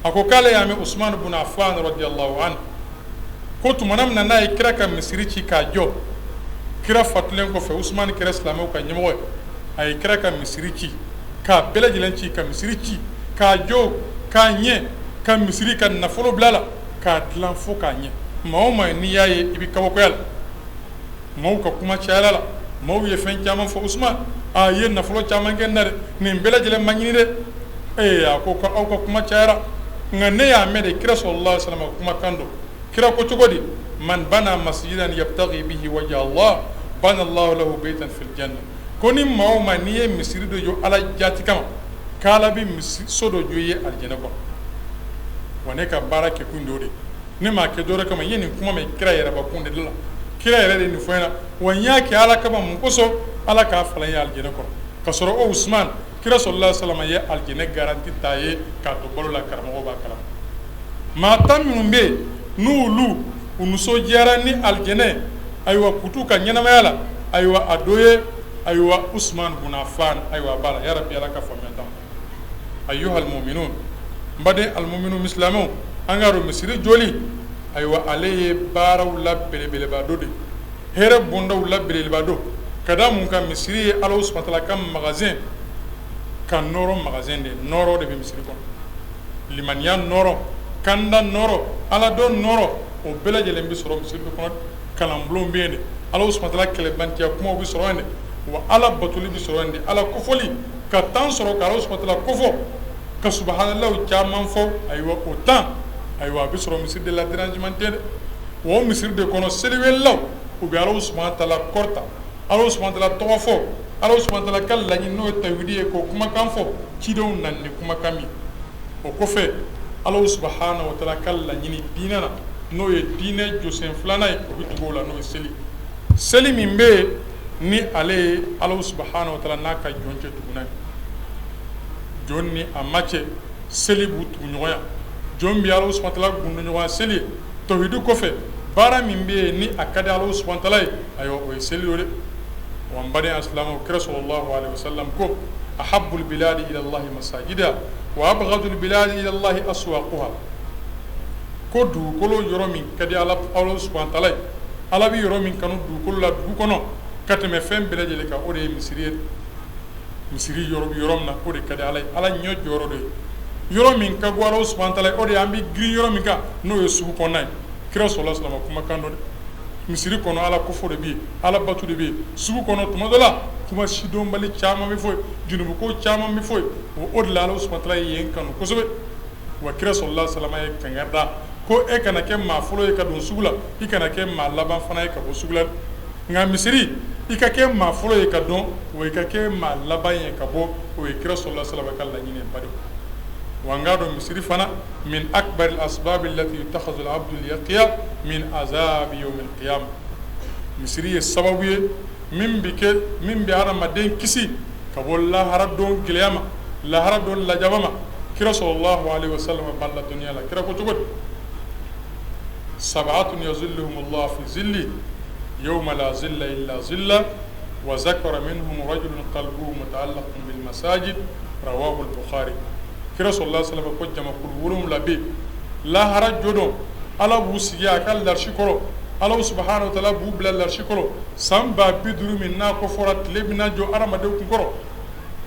a ko k'ale y'a mɛn Usman ibn Affan radiyallahu anhu ko tumana min na n'a ye kira ka misiri ci k'a jɔ, kira fatulen kɔfɛ, Usman kɛra silamɛw ka ɲɛmɔgɔ ye. A ye kira ka misiri ci k'a bɛɛ lajɛlen ci, ka misiri ci k'a jɔ k'a ɲɛ, ka misiri ka nafolo bila la k'a dilan fo k'a ɲɛ. Maa o maa n'i y'a ye, i bɛ kabakoya la. Maaw ka kuma cayara la, maaw ye fɛn caman fɔ: Usman, a ye nafolo caman kɛ na dɛ, nin bɛɛ lajɛlen ma ɲini dɛ. Ee, a ko aw ka kuma cayara, nka ne y'a mɛn de kira sallallahu alaihi wasallam kumakan don. Kira ko cogo di? Man bana masjidan yabtaghi bihi wajha Allah, bana Allahu lahu baytan fil janna. Ko ni maa o maa n'i ye misiri dɔ jɔ Ala jati kama, k'Ala bɛ misi so dɔ jɔ i ye alijinɛ kɔnɔ. Wa ne ka baara kɛ kun de, ne m'a kɛ dɔwɛrɛ kama. N ye nin kuma mɛn kira yɛrɛbakun de la, kira yɛrɛ de nin fɔ ɲɛna, wa n y'a kɛ Ala kama. Mun kosɔn? Ala k'a falen ye alijinɛ kɔnɔ. Ka sɔrɔ o Usman, kira sallallahu alaihi wasallam ye alijinɛ garantie ta ye k'a to balo la. Karamɔgɔ b'a kalama, maa 10 minnu bɛ yen n'olu u nisɔndiyara ni alijinɛ, ayiwa, k'u t'u ka ɲɛnamaya la, ayiwa, a dɔ ye, ayiwa, Usman bun Affan, ayiwa, a b'a la. Ya rabi, Ala ka faamuya d'an ma. Ayyuhal mu'minun, n baden almu'minun, silamɛw, an k'a dɔn misiri jɔli, ayiwa, ale ye baaraw la belebeleba dɔ de, hɛrɛ bondaw la belebeleba dɔ. Ka da mun kan? Misiri ye Ala subahana taala ka magasin ka nɔrɔ magasin de. Nɔrɔ de bɛ misiri kɔnɔ, limaniya nɔrɔ, kanda nɔrɔ, Ala dɔn nɔrɔ, o bɛɛ lajɛlen bɛ sɔrɔ misiri de kɔnɔ. Kalanbulon bɛ yen de, Ala subahana taala kɛlɛbantiya kumaw bɛ sɔrɔ yen de, wa Ala batoli bɛ sɔrɔ yen de. Ala kofɔli ka temps sɔrɔ ka Ala subahana taala kofɔ, ka subahanallahi caman fɔ, ayiwa, o temps, ayiwa, a bɛ sɔrɔ misiri de la. Dérangement tɛ dɛ. Wa o misiri de kɔnɔ, seliwelelaw, u bɛ Ala subahana taala kɔrɔta, Ala subahana taala tɔgɔ fɔ, Ala subahana taala ka laɲini n'o ye tawhidi ye, k'o kumakan fɔ, cidenw nana ni kumakan min. O kɔfɛ, Ala subahana wa taala ka laɲini diinɛ na, n'o ye diinɛ jɔsen filanan ye, o bɛ tugu o la, n'o ye seli. Seli min bɛ yen ni ale ye Ala subahana wa taala n'a ka jɔn cɛ tugunan ye, jɔn ni a ma cɛ, seli b'u tugu ɲɔgɔnya. Jɔn bɛ Ala subahana taala gundo ɲɔgɔnya seli ye. Tawhidi kɔfɛ, baara min bɛ yen ni a ka di Ala subahana taala ye, ayiwa, o ye seli o de. Wa n baden silamɛw, kira sallallahu alaihi wasallam ko: ahabbul biladi ila Allahi masajida wa abghadul biladi ila Allahi aswaquha. Ko dugukolo yɔrɔ min ka di Ala, Ala subahana taala ye, Ala bɛ yɔrɔ min kanu dugukolo la, dugu kɔnɔ, ka tɛmɛ fɛn bɛɛ lajɛlen kan, o de ye misiri ye. Misiri yɔrɔ bɛ yɔrɔ min na, o de ka di Ala ye, Ala ɲɛ jɔyɔrɔ de ye. Yɔrɔ min ka go Ala subahana taala ye, o de ye an bɛ girin yɔrɔ min kan, n'o ye sugu kɔnɔna ye. Kira sallallahu alaihi wasallam kumakan dɔ dɛ. Misiri kɔnɔ, Ala kofɔ de bɛ yen, Ala batu de bɛ yen. Sugu kɔnɔ, tuma dɔ la, kuma sidɔnbali caman bɛ fɔ yen, junubuko caman bɛ fɔ yen. O de la Ala subahana taala ye yen kanu kosɛbɛ. Wa kira sallallahu alaihi wasallam ye kangari da ko e kana kɛ maa fɔlɔ ye ka don sugu la, i kana kɛ maa laban fana ye ka bɔ sugu la. Nka misiri, i ka kɛ maa fɔlɔ ye ka don, wa i ka kɛ maa laban ye ka bɔ. O ye kira sallallahu alaihi wasallam ka laɲini ye, badenw. Wa n k'a dɔn misiri fana min akbar al asbab allati yuttakhadhu al abdu liyaqiya min azabi yawm al qiyamah. Misiri ye sababu ye min bɛ kɛ, min bɛ hadamaden kisi ka bɔ lahara don gɛlɛya ma, lahara don lajaba ma. Kira sallallahu alaihi wasallam b'an ladɔnniya la. Kira ko cogo di? Sab'atun yazilluhum Allah fi zilli yawma la zilla illa zilla. وذكر منهم رجل قلبه متعلق بالمساجد رواه البخاري. Kira صلى الله عليه وسلم ko jamakulu 7 bɛ lahara jɔdon, Ala b'u sigi a ka larisi kɔrɔ. Ala سبحانه وتعالى b'u bila larisi kɔrɔ san 50.000 min n'a ko fɔra, tile bɛna jɔ hadamadenw kun kɔrɔ.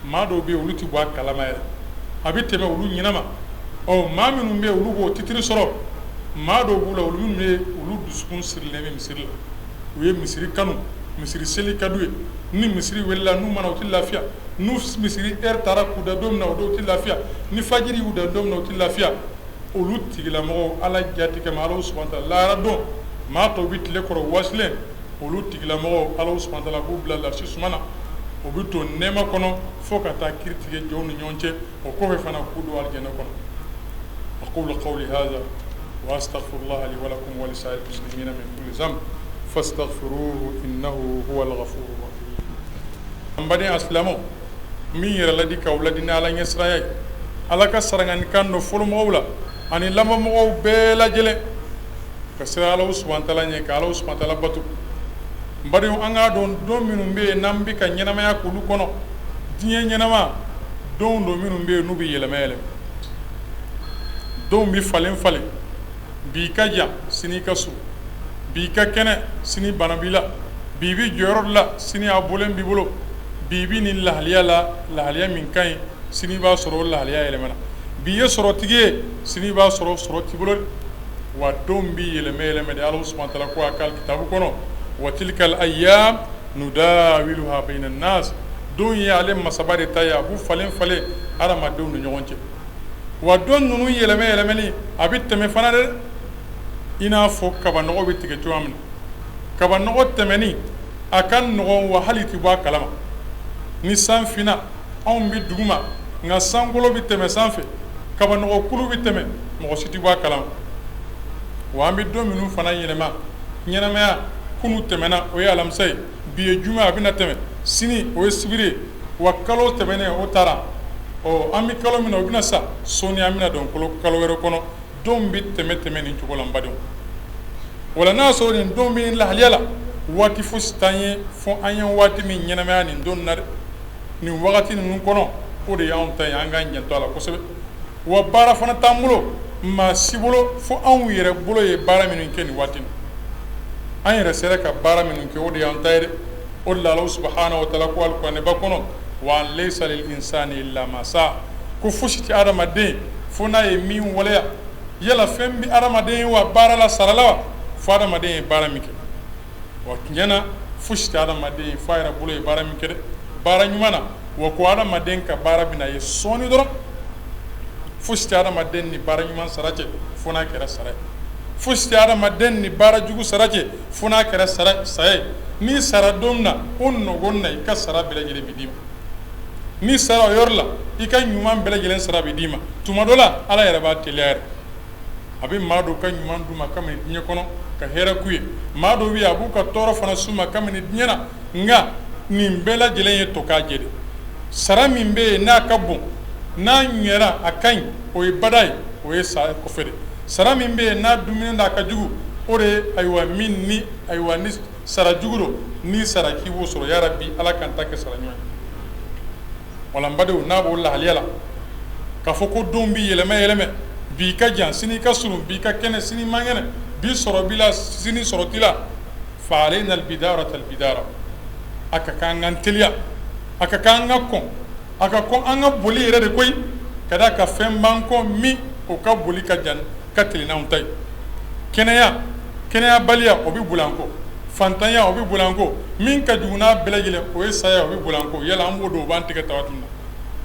Maa dɔw bɛ yen, olu tɛ bɔ a kalama yɛrɛ, a bɛ tɛmɛ olu ɲinama. Ɔ, maa minnu bɛ yen, olu b'o titiri sɔrɔ. Maa dɔw b'u la, olu minnu bɛ, olu dusukun sirilen bɛ misiri la, u ye misiri kanu, misiri seli ka d'u ye. Ni misiri welela n'u mana, u tɛ lafiya. N'u misiri heure taara k'u da don min na, o dɔw tɛ lafiya. Ni fajiri y'u da don min na, u tɛ lafiya. Olu tigilamɔgɔw, Ala jati kama, Ala سبحانه وتعالى, lahara don, maa tɔw bɛ tile kɔrɔ wasilen, olu tigilamɔgɔw, Ala سبحانه وتعالى b'u bila larisi suma na, o bɛ to nɛɛma kɔnɔ fo ka taa kiiri tigɛ jɔnw ni ɲɔgɔn cɛ. O kɔfɛ fana, k'u don alijɛnɛ kɔnɔ. أقول قولي هذا وأستغفر الله لي ولكم ولسائر المسلمين من كل ذنب فاستغفروه إنه هو الغفور الرحيم. An baden asilamɛw, min yɛrɛ ladi k'aw ladi ni Ala ɲɛsiranya ye, Ala ka saranganikan dɔ fɔlɔmɔgɔw la ani lamɛnmɔgɔw bɛɛ lajɛlen ka sira Ala سبحانه وتعالى ɲɛ, ka Ala سبحانه وتعالى bato. N badenw, an k'a dɔn, don minnu bɛ yen n'an bɛ ka ɲɛnamaya k'olu kɔnɔ, diɲɛ ɲɛnama don don minnu bɛ yen n'u bɛ yɛlɛma yɛlɛma, donw bɛ falen falen. Bi ka jan, sini ka surun. Bi ka kɛnɛ, sini bana b'i la. Bi bɛ jɔyɔrɔ la, sini a bɔlen b'i bolo. Bi bi nin lahaliya la, lahaliya min ka ɲi, sini b'a sɔrɔ o lahaliya yɛlɛmana. Bi ye sɔrɔtigi ye, sini b'a sɔrɔ sɔrɔ t'i bolo. Wa don bɛ yɛlɛmɛ yɛlɛmɛ de. Ala سبحانه وتعالى ko a ka kitabu kɔnɔ: وتلك الأيام نداولها بين الناس. Don ye ale masaba de ta ye, a b'u falen falen hadamadenw ni ɲɔgɔn cɛ. Wa don ninnu yɛlɛmɛ yɛlɛmɛni, a bɛ tɛmɛ fana dɛ, i n'a fɔ kabanɔgɔ bɛ tigɛ cogoya min na. Kabanɔgɔ tɛmɛni a ka nɔgɔn, wa hali tɛ bɔ a kalama. Ni san finna, anw bɛ dugu ma, nka sankolo bɛ tɛmɛ sanfɛ, kabanɔgɔ kulu bɛ tɛmɛ, mɔgɔ si tɛ bɔ a kalama. Wa an bɛ don minnu fana yɛlɛma ɲɛnamaya, kunu tɛmɛna, o ye alamisa ye. Bi ye juma, a bɛna tɛmɛ. Sini, o ye sibiri ye. Wa kalo tɛmɛnen, o taara. Ɔ, an bɛ kalo min na, o bɛna sa sɔɔni, an bɛna don kalo wɛrɛ kɔnɔ. Don bɛ tɛmɛ tɛmɛ nin cogo la, n badenw. Wala n'a sɔrɔ nin don bɛ lahaliya la, waati fosi t'an ye fo an ye waati min ɲɛnamaya nin don na dɛ. Nin wagati ninnu kɔnɔ, o de y'anw ta ye, an k'an janto a la kosɛbɛ. Wa baara fana t'an bolo, maa si bolo, fo anw yɛrɛ bolo ye baara minnu kɛ nin waati nin. An yɛrɛ sera ka baara minnu kɛ, o de y'an ta ye dɛ. O de la, Ala سبحانه وتعالى ko alikuranɛba kɔnɔ: وأن ليس للإنسان إلا ما سعى. Ko fosi tɛ adamaden fo n'a ye min waleya. Yala fɛn bɛ adamaden ye wa baara la sara la wa, fo adamaden ye baara min kɛ? Wa tiɲɛ na, fosi tɛ adamaden ye fo a yɛrɛ bolo ye baara min kɛ dɛ, baara ɲuman na. Wa ko adamaden ka baara bɛna ye sɔɔni dɔrɔn. Fosi tɛ adamaden ni baara ɲuman sara cɛ fo n'a kɛra sara ye. Fosi tɛ adamaden ni baara jugu sara cɛ fo n'a kɛra sara saya ye. N'i sara don min na, o nɔgɔn na, i ka sara bɛɛ lajɛlen bɛ d'i ma. N'i sara o yɔrɔ la, i ka ɲuman bɛɛ lajɛlen sara bɛ d'i ma. Tuma dɔ la, Ala yɛrɛ b'a teliya yɛrɛ, a bɛ maa dɔw ka ɲuman d'u ma kabini diɲɛ kɔnɔ ka hɛrɛ k'u ye. Maa dɔw bɛ yen, a b'u ka tɔɔrɔ fana s'u ma kabini diɲɛ na. Nka nin bɛɛ lajɛlen ye to k'a jɛ de. Sara min bɛ yen n'a ka bon, n'a ɲɛra, a ka ɲi, o ye bada ye, o ye saya kɔfɛ de. Sara min bɛ yen n'a dumuni n'a ka jugu, o de ye, ayiwa, min ni, ayiwa, ni sara jugu don, n'i sara k'i b'o sɔrɔ. Yarabi, Ala k'an ta kɛ sara ɲuman ye. Wala n badenw, n'a b'o lahaliya la k'a fɔ ko don bɛ yɛlɛma yɛlɛmɛ, bi ka jan, sini ka surun, bi ka kɛnɛ, sini man kɛnɛ, bi sɔrɔ b'i la, sini sɔrɔ t'i la, فعلينا البدارة البدارة. A ka kan an ka teliya, a ka kan an ka kɔn, a ka kɔn an ka boli yɛrɛ de koyi, ka d'a ka fɛn b'an kɔ min o ka boli ka jan ka teli n'anw ta ye. Kɛnɛya, kɛnɛyabaliya, o bɛ boli an kɔ. Fantanya, o bɛ boli an kɔ. Min ka jugu n'a bɛɛ lajɛlen, o ye saya, o bɛ boli an kɔ. Yala an b'o dɔn, o b'an tigɛ ta waati min na.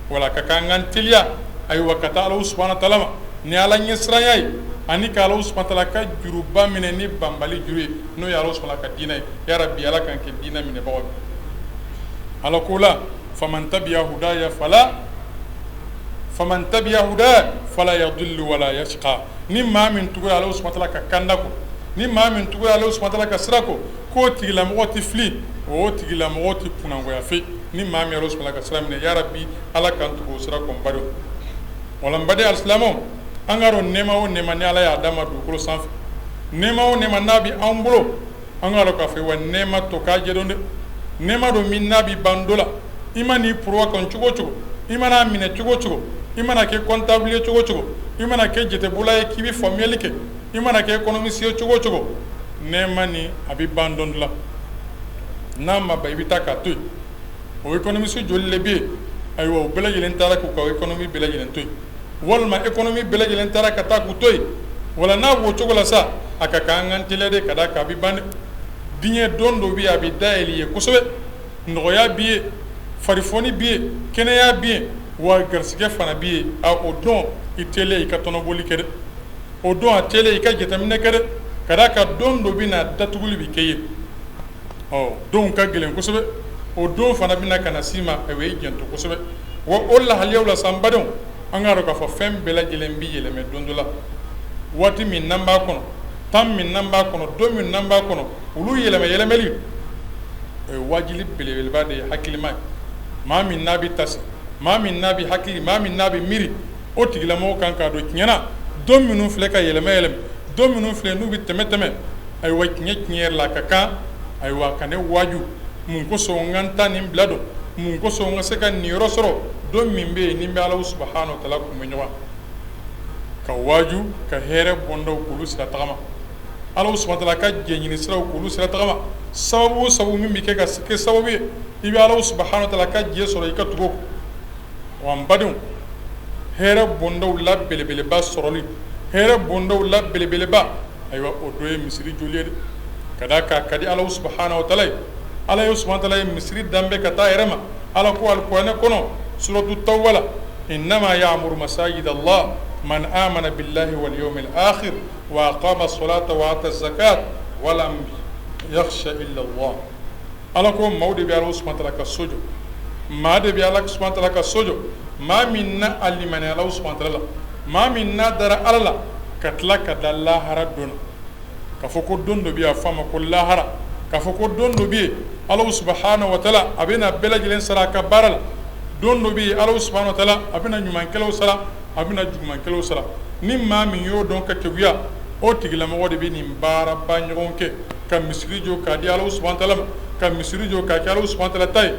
Wala ka kan an ka teliya, ayiwa, ka taa Ala سبحانه وتعالى ma ni Ala ɲɛsiranya ye, ani ka Ala سبحانه وتعالى ka juruba minɛ ni banbali juru ye, n'o ye Ala سبحانه ka diinɛ ye. Yarabi, Ala k'an kɛ diinɛ minɛbagaw ye. Ala ko la: فمن تبع هداي فلا فمن تبع هداي فلا يضل ولا يشقى. Ni maa min tugura Ala سبحانه وتعالى ka kanda kɔ, ni maa min tugura Ala سبحانه وتعالى ka sira kɔ, k'o tigilamɔgɔ tɛ fili, o tigilamɔgɔ tɛ kunnangoya fe. Ni maa min Ala سبحانه ka sira minɛ, yarabi, Ala k'an tugu o sira kɔ, n badenw. Wala n baden alisilamɛw, an ka dɔn, nɛɛma o nɛɛma ni Ala y'a d'a ma dugukolo sanfɛ, nɛɛma o nɛɛma n'a bɛ an bolo, an ka dɔn k'a fɔ wa nɛɛma tɔ k'a jɛ dɔn dɛ. Nɛɛma don min n'a bɛ ban don la. I man'i porowa kan cogo o cogo, i man'a minɛ cogo o cogo, i mana kɛ comptable ye cogo o cogo, i mana kɛ jatebɔla ye k'i bɛ faamuyali kɛ, i mana kɛ économiste ye cogo o cogo, nɛɛma nin a bɛ ban don dɔ la. N'a ma ban, i bɛ taa k'a to yen. O économiste joli de bɛ yen? Ayiwa, u bɛɛ lajɛlen taara k'u ka économie bɛɛ lajɛlen to yen, walima économie bɛɛ lajɛlen taara ka taa k'u to yen. Wala n'a b'o cogo la sa, a ka kan an k'an teliya de, ka d'a kan a bɛ ban dɛ. Diɲɛ don dɔ bɛ yen, a bɛ dayɛlɛ i ye kosɛbɛ, nɔgɔya b'i ye, farifoni b'i ye, kɛnɛya b'i ye, wa garisɛgɛ fana b'i ye. A o don, i teliya i ka tɔnɔbɔli kɛ dɛ. O don, a teliya i ka jateminɛ kɛ dɛ, ka d'a kan don dɔ bɛ na, datuguli bɛ kɛ i ye. Ɔ donw ka gɛlɛn kosɛbɛ. O don fana bɛna ka na s'i ma. Ayiwa, i janto kosɛbɛ. Wa o lahaliyaw la sa, n badenw, an k'a dɔn k'a fɔ fɛn bɛɛ lajɛlen bɛ yɛlɛmɛ don dɔ la. Waati min n'an b'a kɔnɔ, temps min n'an b'a kɔnɔ, don min n'an b'a kɔnɔ, olu yɛlɛmɛ yɛlɛmɛli, o ye wajuli belebeleba de ye hakilima ye. Maa min n'a bɛ tasi, maa min n'a bɛ hakili, maa min n'a bɛ miiri, o tigilamɔgɔ kan k'a dɔn tiɲɛ na, don minnu filɛ ka yɛlɛmɛ yɛlɛmɛ, don minnu filɛ n'u bɛ tɛmɛ tɛmɛ, ayiwa, tiɲɛ tiɲɛ yɛrɛ la, a ka kan, ayiwa, ka ne waaju. Mun kosɔn n ka n ta nin bila don? Mun kosɔn n ka se ka niyɔrɔ sɔrɔ don min bɛ yen ni n bɛ Alahu subahana wa taala kunbɛ ɲɔgɔn ka waaju, ka hɛrɛ bɔndaw k'olu sira tagama, Alahu subahana wa taala ka jɛɲini siraw k'olu sira tagama, sababu o sababu min bɛ kɛ ka kɛ sababu ye i bɛ Alahu subahana wa taala ka jɛ sɔrɔ, i ka tugu o kɔ. Wa n badenw, hɛrɛ bondaw la belebeleba sɔrɔli, hɛrɛ bondaw la belebeleba, ayiwa, o dɔ ye misiri jɔli ye dɛ, ka d'a kan a ka di Alahu subahana wa taala ye. Ala ye subahana wa taala ye misiri danbɛ ka taa yɛrɛ ma. Ala ko alikuranɛ kɔnɔ, suratu tawba la: innama ya'muru masajid Allah man amana billahi wal yawmil akhir wa aqama salata wa ata zakat wa lam yakhsha illa Allah. Ala ko maaw de bɛ Ala subahana taala ka so jɔ, maa de bɛ Ala subahana taala ka so jɔ, maa min n'a a limaniya Ala subahana taala la, maa min n'a dara Ala la, ka tila ka da lahara don na, k'a fɔ ko don dɔ bɛ yen, a fɔ a ma ko lahara, k'a fɔ ko don dɔ bɛ yen, Ala subahana wa taala a bɛna bɛɛ lajɛlen sara a ka baara la. Don dɔ bɛ yen, Ala subahana wa taala a bɛna ɲumankɛlaw sara, a bɛna jugumankɛlaw sara. Ni maa min y'o dɔn ka keguya, o tigilamɔgɔ de bɛ nin baaraba ɲɔgɔn kɛ, ka misiri jɔ k'a di Ala subahana taala ma, ka misiri jɔ k'a kɛ Ala subahana taala ta ye,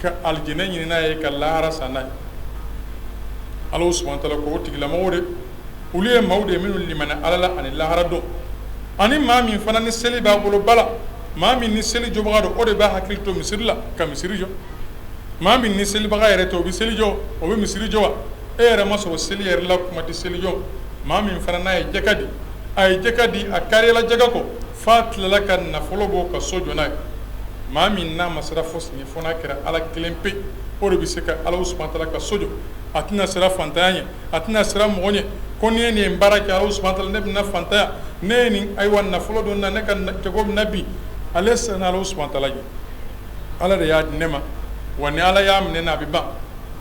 ka alijinɛ ɲini n'a ye, ka lahara san n'a ye. Ala subahana taala ko o tigilamɔgɔw de, olu ye maaw de ye minnu limaniya Ala la ani lahara don. Ani maa min fana ni seli b'a bolo bala, maa min ni seli jɔbaga don, o de b'a hakili to misiri la ka misiri jɔ. Maa min ni selibaga yɛrɛ tɛ, o bɛ seli jɔ, o bɛ misiri jɔ wa? E yɛrɛ ma sɔrɔ seli yɛrɛ la, kuma tɛ seli jɔ. Maa min fana n'a ye jaka di, a ye jaka di, a kariyala jaka kɔ f'a tilala ka nafolo bɔ ka so jɔ n'a ye. Maa min n'a ma siran fosi ɲɛ fo n'a kɛra Ala kelen pe, o de bɛ se ka Ala subahana taala ka so jɔ. A tɛna siran fantanya ɲɛ, a tɛna siran mɔgɔ ɲɛ ko ni ye nin baara kɛ Ala subahana taala, ne bɛna fantanya, ne ye nin, ayiwa, nafolo don na, ne ka jago bɛna bin. Ale siranna Ala subahana taala ɲɛ. Ala de y'a di ne ma, wa ni Ala y'a minɛ na, a bɛ ban.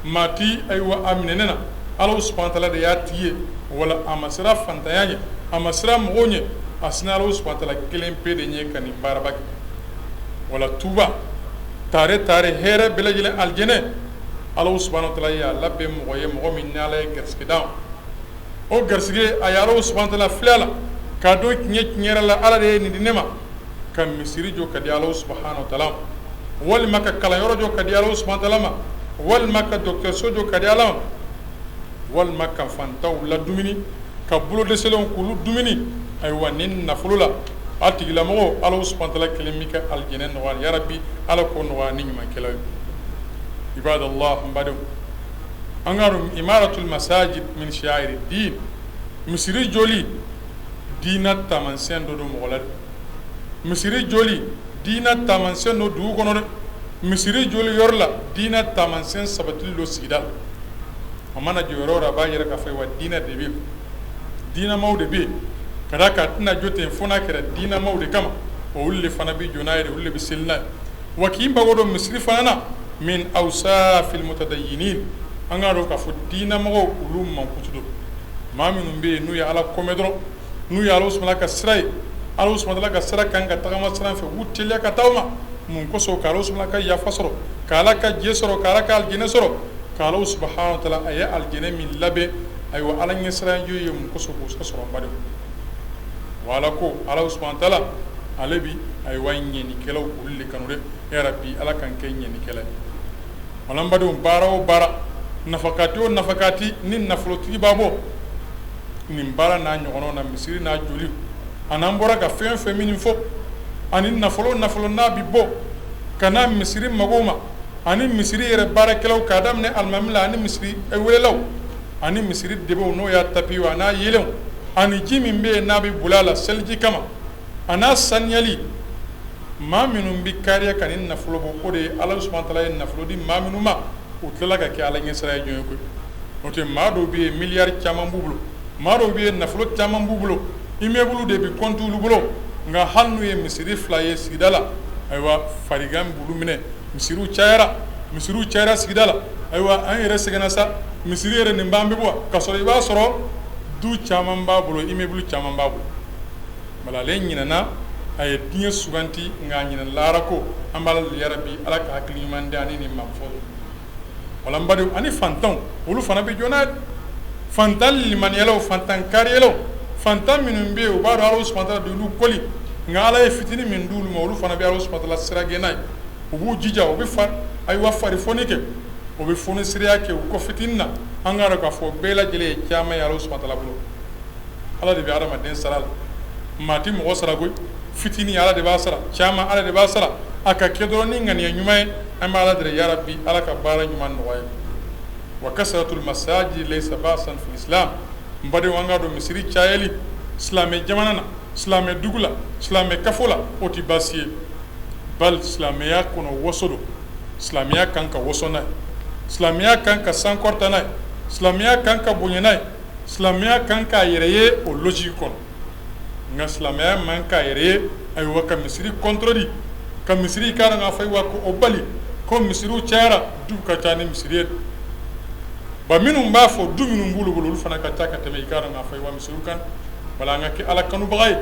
Maa ti, ayiwa, a minɛ ne na. Ala subahana taala de y'a tigi ye. Wala a ma siran fantanya ɲɛ, a ma siran mɔgɔw ɲɛ, a siranna Ala subahana taala kelen pe de ɲɛ ka nin baaraba kɛ. Wala tuba tare tare, hɛrɛ bɛɛ lajɛlen, alijɛnɛ, Ala subahana taala y'a labɛn mɔgɔ ye, mɔgɔ min ni Ala ye garisɛgɛ d'a ma. O garisɛgɛ, a ye Ala subahana taala filɛ a la k'a dɔn tiɲɛ tiɲɛ yɛrɛ la, Ala de ye nin di ne ma, ka misiri jɔ ka di Ala subahana taala ma, walima ka kalanyɔrɔ jɔ ka di Ala subahana taala ma, walima ka dɔgɔtɔrɔso jɔ ka di Ala ma, walima ka fantanw ladumuni, ka bolo dɛsɛlenw k'olu dumuni. Ayiwa, ni nafolo la, a tigilamɔgɔ, Ala subahana taala kelen b'i ka alijɛnɛ nɔgɔya. Yarabi, Ala k'o nɔgɔya ni ɲumankɛlaw ye. Ibadallah, n badenw, an ka dɔn imaratul masajid min shi'airi din, misiri jɔli diina taamasiyɛn dɔ don mɔgɔ la dɛ. Misiri jɔli diina taamasiyɛn don dugu kɔnɔ dɛ. Misiri jɔli yɔrɔ la, diina taamasiyɛn sabatili don sigida la. A mana jɔ yɔrɔ o yɔrɔ, a b'a yira k'a fɔ wa diinɛ de bɛ yen, diinɛmaw de bɛ yen, ka d'a kan a tɛna jɔ ten fo n'a kɛra diinɛmaw de kama. Olu de fana bɛ jɔ n'a ye de, olu de bɛ seli n'a ye. Wa k'i mago don misiri fana na, min awsafil mutadayinin, an k'a dɔn k'a fɔ diinɛmɔgɔw, olu mankutu don. Maa minnu bɛ yen n'u ye Ala komɛn dɔrɔn, n'u ye Ala subahana ka sira ye, Ala subahana ka sira kan ka tagama sira fɛ, u b'u teliya ka taa o ma. Mun kosɔn? Ka Ala subahana ka yafa sɔrɔ, ka Ala ka jɛ sɔrɔ, ka Ala ka alijinɛ sɔrɔ, ka Ala subahana taala a ye alijinɛ min labɛn, ayiwa, Ala ɲɛsiranjɛ ye, mun kosɔn k'o sɔrɔ? N badenw, wa Ala ko, Ala subahana taala Ale bi ayiwa ɲɛnikɛlaw olu de kanu dɛ. Ya rabi, Ala k'an kɛ ɲɛnikɛla ye. Wala n badenw, baara o baara, nafakati o nafakati, ni nafolotigi b'a bɔ nin baara n'a ɲɔgɔnnaw na, misiri n'a joli, ani an bɔra ka fɛn fɛn min fɔ, ani nafolo nafolo n'a bi bɔ ka na misiri magow ma, ani misiri yɛrɛ baarakɛlaw, k'a daminɛ alimami la, ani misiri welelaw, ani misiri debew, n'o y'a tapi a n'a yelenw, ani ji min bɛ yen n'a bɛ boli a la seliji kama, a n'a saniyali, maa minnu bɛ kariya ka ni nafolo bɔ, o de ye Ala subahana taala ye nafolo di maa minnu ma, u tilala ka kɛ Ala ɲɛsira ye jɔn ye koyi. O tɛ maa dɔw bɛ yen, miliyari caman b'u bolo, maa dɔw bɛ yen, nafolo caman b'u bolo, immeuble de bɛ compte olu bolo, nka hali n'u ye misiri fila ye sigida la, ayiwa, farigan b'olu minɛ. Misiriw cayara, misiriw cayara sigida la, ayiwa, an yɛrɛ sɛgɛnna sa, misiri yɛrɛ nin b'an bɛ bɔ ka sɔrɔ i b'a sɔrɔ du caman b'a bolo, immeuble caman b'a bolo. Wala ale ɲinɛna, a ye diɲɛ suganti, nka a ɲinɛ lahara ko. An b'a yarabi, Ala ka hakili ɲuman di ani nin ma fɔ. Wala n badenw, ani fantanw, olu fana bɛ jɔ n'a ye. Fantan limaniyalaw, fantan kariyalaw, fantan minnu bɛ yen, u b'a dɔn Ala subahana taala de y'olu koli, nka Ala ye fitinin min d'olu ma, olu fana bɛ Ala subahana taala sira gɛn n'a ye. U b'u jija, u bɛ fa ayiwa farifoni kɛ, u bɛ fonisireya kɛ u kɔ fitinin na. An k'a dɔn k'a fɔ bɛɛ lajɛlen ye caman ye Ala subahana taala bolo. Ala de bɛ adamaden sara la, maa tɛ mɔgɔ sara koyi. Fitinin, Ala de b'a sara, caman, Ala de b'a sara. A ka kɛ dɔrɔn ni ŋaniya ɲuman ye. An bɛ Ala deli, yarabi, Ala ka baara ɲuman nɔgɔya. Wa kasratul masajid laysa ba'san fil islam. N badenw, an k'a dɔn misiri cayali silamɛ jamana na, silamɛ dugu la, silamɛ kafo la, o tɛ baasi ye. Bal silamɛya kɔnɔ waso don. Silamɛya kan ka waso n'a ye, silamɛya kan ka sankɔrɔta n'a ye, silamɛya kan ka bonya n'a ye, silamɛya kan k'a yɛrɛ ye o logique kɔnɔ. Nka silamɛya man k'a yɛrɛ ye, ayiwa, ka misiri contredit, ka misiri k'a dɔn k'a fɔ, ayiwa, ko o bali ko misiriw cayara, du ka ca ni misiri ye. Ba minnu b'a fɔ, du minnu b'olu bolo, olu fana ka ca ka tɛmɛ i k'a dɔn k'a fɔ, ayiwa, misiriw kan. Wala an ka kɛ Ala kanubaga ye,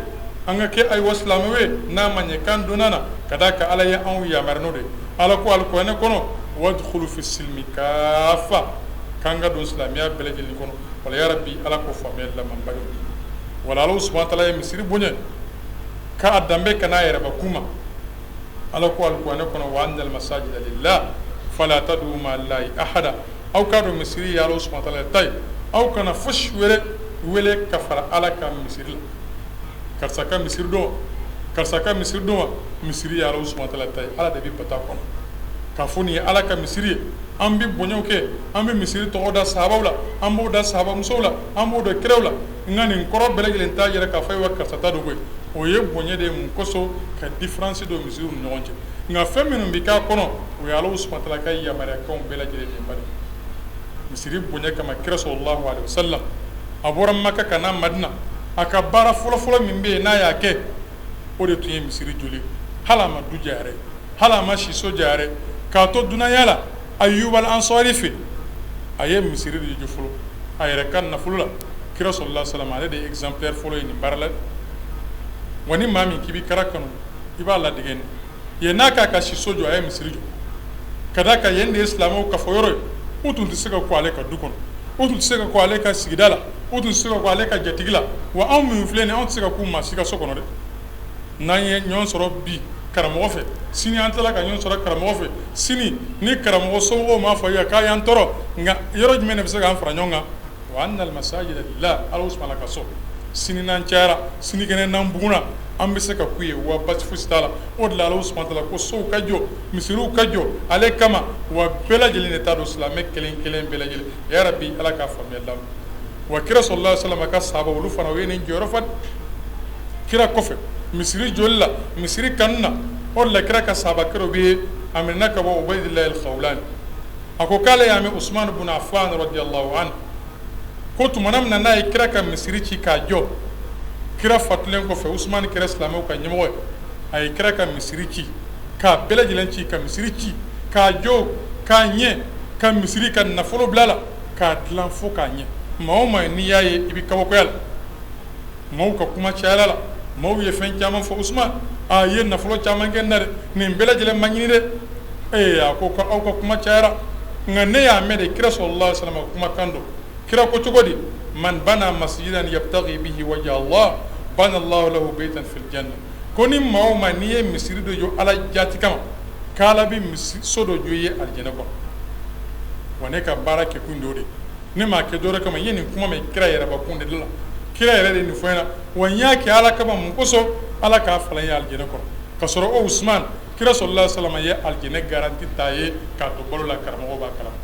an ka kɛ, ayiwa, silamɛw ye, n'a ma ɲɛ kan donna na ka d'a kan Ala ye anw yamaruya n'o de ye. Ala ko alikuranɛ kɔnɔ: wadkhulu fi silmi kafa, k'an ka don silamɛya bɛɛ lajɛlen kɔnɔ. Wala yarabi, Ala k'o faamuya la man badenw. Wala Ala subahana taala ye misiri bonya k'a danbe ka n'a yɛrɛbakun ma. Ala ko alikuranɛ kɔnɔ: wa anna almasajida lillah fala tad'u ma'a allahi ahada. Aw k'a dɔn misiri ye Ala subahana taala ta ye, aw kana fosi wɛrɛ wele ka fara Ala ka misiri la. Karisa ka misiri dɔn, karisa ka misiri dɔn wa? Misiri ye Ala subahana taala ta ye. Ala de bɛ bata kɔnɔ k'a fɔ nin ye Ala ka misiri ye. An bɛ bonyaw kɛ, an bɛ misiri tɔgɔ da sahabaw la, an b'o da sahaba musow la, an b'o da kiraw la, nka nin kɔrɔ bɛɛ lajɛlen t'a yɛrɛ k'a fɔ, ayiwa, karisa ta don koyi. O ye bonya de ye. Mun kosɔn? Ka différence don misiriw ni ɲɔgɔn cɛ. Nka fɛn minnu bɛ k'a kɔnɔ, o ye Ala subahana taala ka yamaruyakanw bɛɛ lajɛlen de ye. Misiri bonya kama, kira sallallahu alaihi wasallam, a bɔra Maka ka na Madina, a ka baara fɔlɔfɔlɔ min bɛ yen n'a y'a kɛ, o de tun ye misiri joli. Hali a ma du jɔ yɛrɛ, hali a ma siso jɔ yɛrɛ, k'a to dunanya la Ayyub al-Ansari fɛ, a ye misiri de jɔ fɔlɔ a yɛrɛ ka nafolo la. Kira sallallahu alaihi wasallam, ale de ye exemplaire fɔlɔ ye nin baara la. Wa ni maa min k'i bɛ kira kanu, i b'a ladege nin yen. N'a k'a ka siso jɔ, a ye misiri jɔ, ka d'a kan yen de ye silamɛw ka fɔ yɔrɔ ye. U tun tɛ se ka ko ale ka du kɔnɔ, u tun tɛ se ka ko ale ka sigida la, u tun tɛ se ka ko ale ka jatigi la. Wa anw minnu filɛ nin, anw tɛ se ka k'u maa si ka so kɔnɔ dɛ. N'an ye ɲɔgɔn sɔrɔ bi karamɔgɔ fɛ, sini an tilala ka ɲɔgɔn sɔrɔ karamɔgɔ fɛ, sini ni karamɔgɔ somɔgɔw m'a fɔ ye k'a y'an tɔɔrɔ, nka yɔrɔ jumɛn de bɛ se k'an fara ɲɔgɔn kan? Wa anna almasajida lillah, Ala subahana ka so. Sini n'an cayara, sinikɛnɛ n'an bugunna, an bɛ se ka k'u ye wa basi fosi t'a la. O de la Ala subahana taala ko sow ka jɔ, misiriw ka jɔ ale kama. Wa bɛɛ lajɛlen de t'a dɔn, silamɛ kelen kelen bɛɛ lajɛlen. Ya rabi, Ala k'a faamuya d'an ma. Wa kira sallallahu alaihi wasallam ka sahaba, olu fana, u ye nin jɔyɔrɔ fa kira kɔfɛ misiri joli la, misiri kanu na. O de la kira ka sahaba kɛrɛw bɛ yen, a minɛna ka bɔ Ubaydillahi al-Khawlani, a ko k'ale y'a mɛn Usman ibn Affan radiyallahu anhu ko tumana min na n'a ye kira ka misiri ci k'a jɔ, kira fatulen kɔfɛ, Usman kɛra silamɛw ka ɲɛmɔgɔ ye, a ye kira ka misiri ci k'a bɛɛ lajɛlen ci, ka misiri ci k'a jɔ k'a ɲɛ, ka misiri ka nafolo bila la k'a dilan fo k'a ɲɛ. Maa o maa n'i y'a ye, i bɛ kabakoya la. Maaw ka kuma cayara la, maaw ye fɛn caman fɔ: Usman, a ye nafolo caman kɛ na dɛ, nin bɛɛ lajɛlen ma ɲini dɛ. Ee, a ko ko aw ka kuma cayara, nka ne y'a mɛn de kira sallallahu alaihi wasallam kumakan don. Kira ko cogo di? Man bana masjidan yabtaghi bihi wajha Allah, bana Allahu lahu baytan fil janna. Ko ni maa o maa n'i ye misiri dɔ jɔ Ala jaati kama, k'Ala bɛ so dɔ jɔ i ye alijinɛ kɔnɔ. Wa ne ka baara kɛ kun de, ne m'a kɛ dɔwɛrɛ kama. N ye nin kuma mɛn kira yɛrɛbakun de la, kira yɛrɛ de nin fɔ n ɲɛna, wa n y'a kɛ Ala kama. Mun kosɔn? Ala k'a falen n ye alijinɛ kɔnɔ. Ka sɔrɔ o Usman, kira sallallahu alaihi wasallam ye alijinɛ garanti ta ye k'a to balo la. Karamɔgɔ b'a kalama,